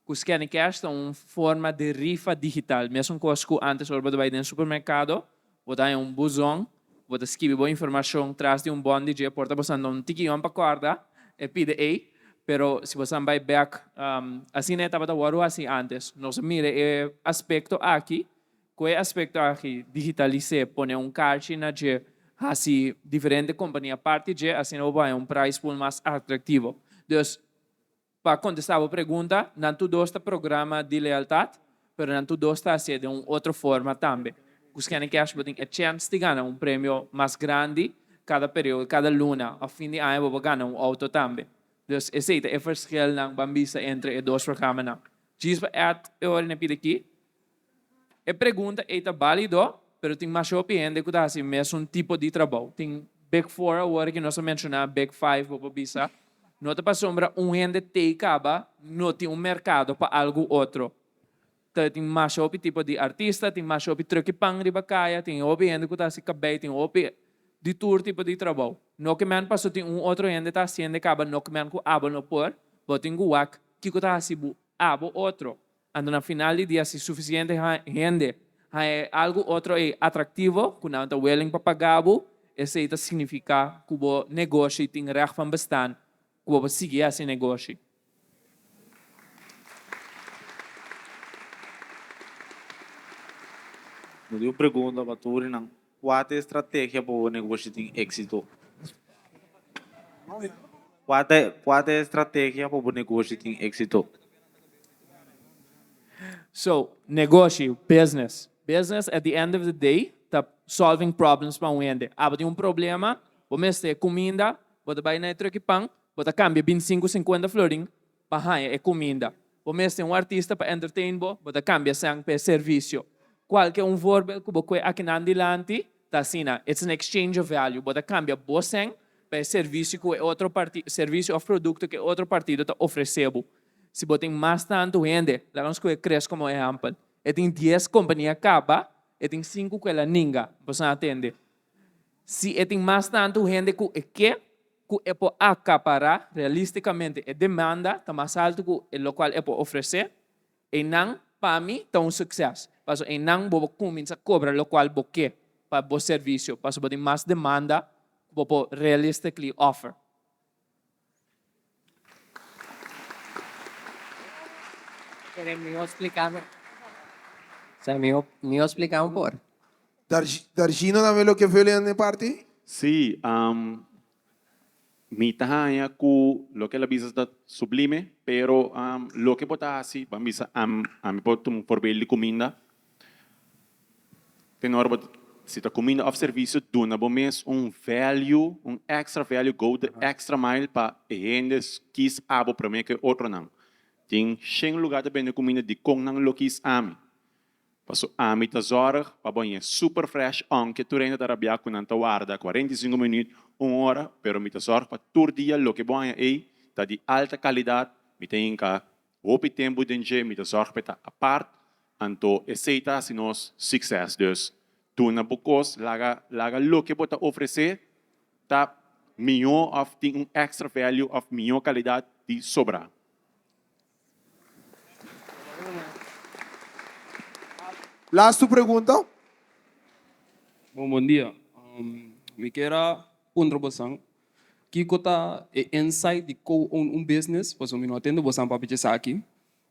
Ku Scanny Cash ta un forma di rifa digital, mesun kos ku antes ora bo ta bai den supermerkado, Bo ta haña un buzon, bo ta skibi bo informashon tras di un bon di dje, por ta bo sa no un tiki yon pa kòrda e pide ei, pero si bo san bai bèk, asina e tabata wòrdu hasi ántes. Nos a mira e aspekto aki, ku e aspekto aki digitalis'é, pone un karchi na dje, hasi diferente kompania parti dje, asina bo por haña un price pool mas atraktivo. Dus, Pa kontestá bo pregunta, nan tur dos ta programa di lealtat, pero nan tur dos ta hasié den un otro forma tambe. Ku Scan Cash bo tin e chèns di gana un premio mas grandi kada periodo, kada luna òf fin di aña bo por gana un outo tambe. Dus esei ta e verschilnan ban bisa entre e dos programanan. Djis pa add e ora na pida aki. E pregunta ei ta bálido, pero tin masha hopi hende ku ta hasi mesun tipo di trabou. Tin Big Four awor ku nos a menshoná, Big Five bo por bisa. No ta pasobra un hende tei kaba no tin un merkado pa algu otro. Ta tin masha hopi tipo di artista, tin masha hopi truck i pan riba kaya, tin hopi hende ku ta hasi kabei, tin hopi di tur tipo di trabou. No ke men paso tin un otro hende ta hasiende kaba no ke men ku abo no por, bo tin ku wak kiko ta hasi bo abo otro. Anto na final di dia si sufisiente hende haña e algu otro ei atraktivo ku nan ta willing pa paga bo, esei ta signifiká ku bo negoshi tin règt van bestaan ku bo por sigui hasi negoshi. Mi tin un pregunta pa tur nan. Kua ta e strategia pa bo negoshi tin éksito? Kua ta kua ta e strategia pa bo negoshi tin éksito? So, negoshi, business. Business at the end of the day ta solving problems pa un hende. Abo tin un problema, bo mester kuminda, bo ta bai na e truck di pan, bo ta kambia bintisinku sinkuenta florin pa haña e kuminda. Bo mester un artista pa entertain bo, bo ta kambia sèn pa e servisio. Kualke un voorbeeld ku bo kue akinan dilanti ta asina, it's an exchange of value, bo ta kambia bo sèn pa e servisio ku e otro parti servisio òf produkto ku e otro partido ta ofresé bo. Si bo tin mas tantu hende, laga nos kue Chris komo ehèmpel, e tin dies kompania kaba, e tin sinku ku el a ninga, bo sa atende. Si e tin mas tantu hende ku e ke, ku e por akapará realistikamente e demanda ta mas haltu ku e lokual e por ofresé, einan pa mi ta un sukses. Pasobra einan bo por kuminsá kobra lokual bo ke pa bo servisio, pasobra bo tin mas demanda ku bo por realistically offer. Kere mihó spliká mi? Sa mihó mihó spliká un por. Dargino tambe lo ke vul in e parti? Sí, mi ta haña ku loke el a bisa ta sublime, pero loke bo ta hasi, ban bisa ami por tuma un voorbeeld di kuminda, Ten ora bo ta si ta kuminda òf servisio duna bo mes un value, un extra value, go the extra mile pa e hende kis abo promé ku e otronan. Tin shen lugá ta bende kuminda dikon nan lo kis ami? Paso ami ta zòrg pa bo haña super fresh ounke tur hende ta rabiá ku nan ta warda 45 minüt, un ora, pero mi ta zòrg pa tur dia loke bo haña ei ta di alta kalidat, mi ta hinka Hopi tempu den dje mi ta zorg pa e ta apart, anto esei ta hasi nos succes. Dus, duna bo cos, laga laga loke bo ta ofrece ta miho of tin un extra value of miho calidad di sobra. Lastu pregunta. Bon bon dia. Mi kier a puntra bosan Kiko ta e insight di co-own un business? Pasobra mi no a tende bosan papia dje esaki.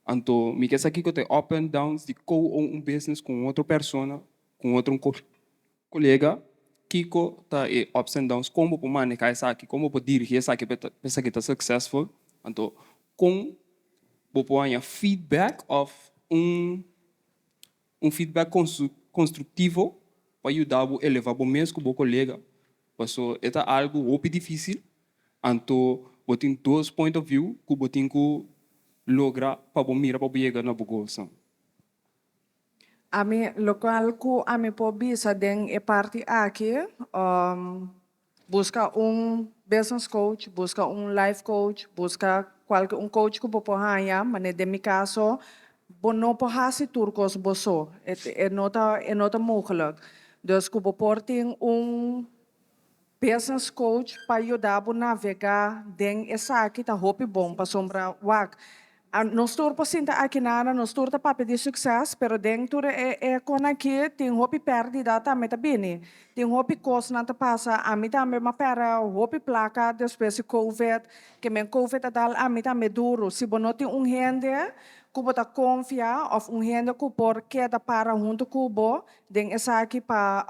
Anto mi ke sa kiko ta e up and downs di co-own un business ku un otro persona, ku un otro kolega. Kiko ta e ups and downs? Kon bo por maneha esaki? Kon bo por dirigi esaki pa esaki ta successful? Anto kon bo por haña feedback of un Un feedback constructivo pa yuda bo eleva bo mes cu bo colega, paso e ta algo hopi dificil, anto bo tin dos point of view cu bo tin cu logra pa bo mira pa bo yega na bo goalsnan. Ami, locual cu ami por bisa den e parti aki, Busca un business coach, busca un life coach, busca cualke un coach cu bo por haña, mane den mi caso bo no por haci tur cos bo so, e no ta e no ta mogelijk. Dus cu bo por tin un business coach pa yuda bo navega den esaki ta hopi bon pasobra wak Nos tur por sinta aki nana, nos tur ta papia di succes, pero den tur e e con aki tin hopi perdida tambe ta bini. Tin hopi cosnan ta pasa, ami tambe m'a perde hopi placa despues di covid, ke men covid a dal ami tambe duro. Si bo no tin un hende cu bo ta confia of un hende cu por keda para hunto cu bo den esaki pa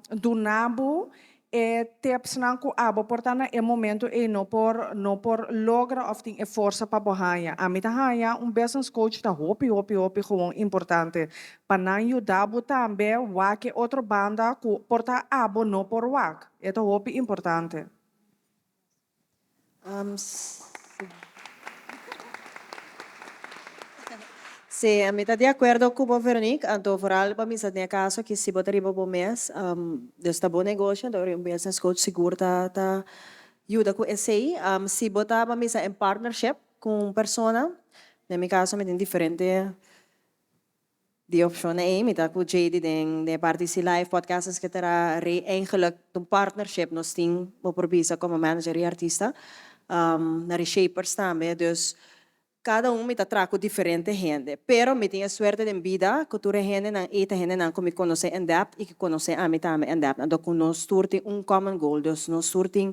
duna bo E tipsnan ku abo por ta na e momento ei no por no por logra òf tin e forsa pa bo haña. Ami ta haña un business coach ta hopi hopi hopi gewoon importante pa nan yuda bo tambe wak e otro banda ku por ta abo no por wak. E ta hopi importante. Sí, mi ta di akuerdo ku bo Veronique, anto vooral pa misa den e kaso aki si bo ta riba bo mes, dus ta bo negoshi, anto un business coach sigur ta ta yuda ku esei. Si bo ta pa misa en partnership ku un persona, den mi kaso mi tin diferente di opshonnan ei, mi ta ku JD den den e parti si live podcast etcetera, rei eigenlijk ta un partnership nos tin, bo por bisa komo manager i artista, na Reshapers tambe, dus Kada un mi ta traha ku diferente hende, pero mi tin e suerte den bida ku tur e hendenan ei ta hendenan ku mi konosé en dèpt i ku konosé ami tambe en dèpt. Anto ku nos tur tin un common goal, dus nos tur tin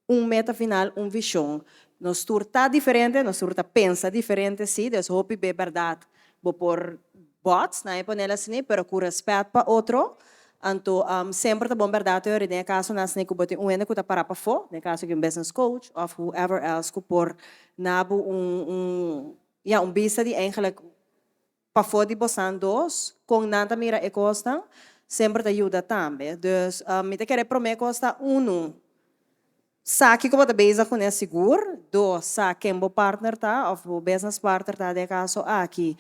un meta final, un vishon. Nos tur ta diferente, nos tur ta pensa diferente sí, dus hopi be bèrdat bo por bots, nan e ponel asina, pero ku rèspèt pa otro. Anto semper ta bon bèrdat te ora den e kasonan asina ku bo tin un hende ku ta para pafó, den e kaso aki un business coach òf whoever else ku por na bo un un ya un bista di eigenlijk pafó di bosan dos kon nan ta mira e kosnan semper ta yuda tambe. Dus mi ta kere promé kos ta unu Sa kiko bo ta bezig kuné sigur. Dos, sa ken bo partner ta òf bo business partner ta den e kaso aki.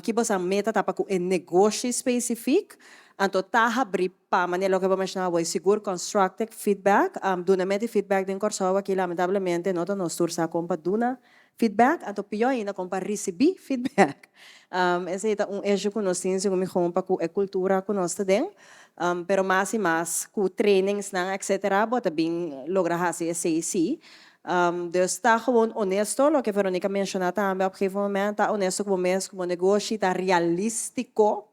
Ki bo sa meta ta pa ku e negoshi spesifik. Anto ta habrí pa manera loke bo menshoná awor sigur constructive feedback. Dunamento di feedback den Kòrsou aki lamentablemente no ta nos tur sa kon pa duna feedback. Anto pió ainda kon pa risibí feedback. Esei ta un issue ku nos tin segun mi gewoon pa ku e kultura ku nos ta den. Pero mas i mas ku trainingsnan etcetera bo ta bin logra hasi esei si. Dus ta gewoon honesto, loke Veronica menshoná tambe op gegeven moment, ta honesto ku bo mes, ku bo negoshi, ta realístiko.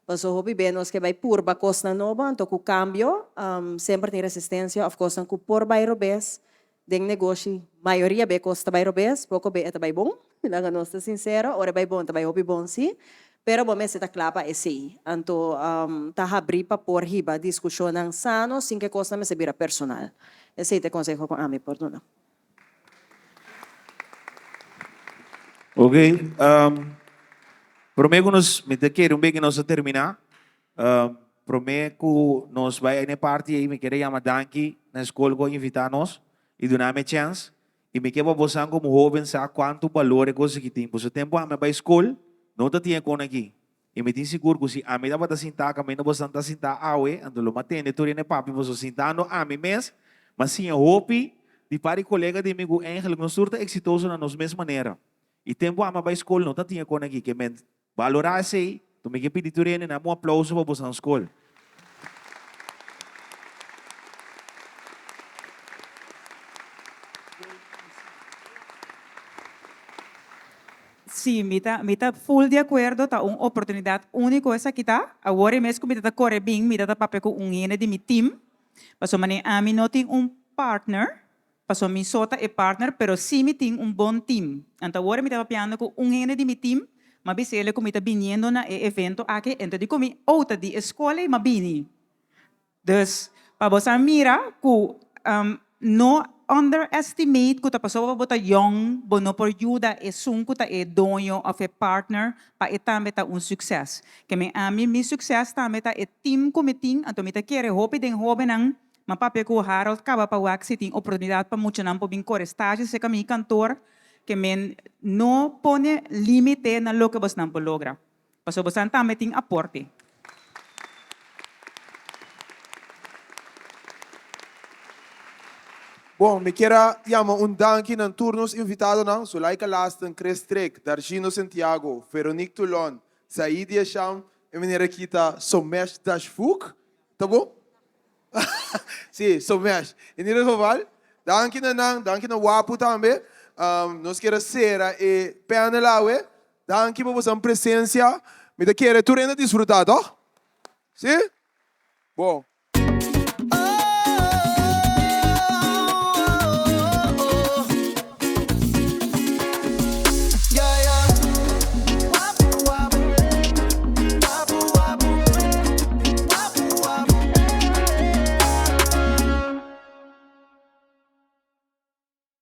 Paso hopi be nos ke bai purba kosnan nobo, anto ku kambio semper tin resistensia òf kosnan ku por bai robes Den negoshi mayoria be kos ta bai robes, poko be e ta bai bon, laga nos ta sinsero, ora e bai bon ta bai hopi bon si, pero bo mester ta kla pa esei. Anto ta habrí pa por hiba diskushonnan sano sin ke kosnan mester bira personal. Esei ta e konseho ku ami por duna. Ok, prome ku nos, mi ta kere un beki nos a terminá. Prome ku nos bai na e parti ei mi kere yama danki na e skol ku a invitá nos i duna mi e chèns. I mi ke pa bosan komo hóben sa kuantu balor e kos aki tin. Pasobra tempu ami a bai skol no ta tin e kon aki. I mi tin sigur ku si ami tabata sintá kaminda bosan ta sintá awe, anto lo mi a tende tur hende papia pasobra sintando ami mes mi a siña hopi di par di kolega di mi ku eigenlijk nos tur ta eksitoso na nos mes manera. I tempu ami a bai skol no ta tin e kon aki. Ke men Balorá esei, to mi ke pidi tur hende nan un aplouso pa boso nan skol. Sí, mi ta, mi ta full di akuerdo, ta un oportunidat úniko esaki ta. Awor e mes ku mi ta ta kore bin, mi ta ta papia ku un hende di mi team, pasobra manera ami no tin un partner, Paso mi so ta e partner, pero si mi tin un bon team. Anto awor mi ta papiando cu un hende di mi team, m'a bis'ele cu mi ta biniendo na e evento aki, ento di cu mi, oh, ta di e scol ey m'a bini. Dus, pa bo sa mira cu no underestimate cu ta pasobra bo ta yong, bo no por yuda esun cu ta e doño of e partner pa e tambe ta un succes. Ke men ami, mi succes tambe ta e team cu mi tin, anto mi ta kere hopi den hobennan M'a papia ku Harold kaba pa wak si tin oportunidat pa muchanan por bin kore stage serka mi kantor ke men no pone limite na loke bosnan por logra. Pasobra bosan tambe tin aporte. Bon, mi kier a yama un danki nan tur nos invitadonan, Zulaika Lasten, Chris Trick, Dargino Santiago, Veronique Toulon, Saidia Sham, e meneer aki ta Somesh Dashfook, ta bon? Sí, Somesh. In ieder geval, danki na nan, danki na Wapu tambe. Nos kier a sera e panel awe. Danki pa boso presencia. Mi ta kere tur hende a disfruta, toch? Sí? Bon.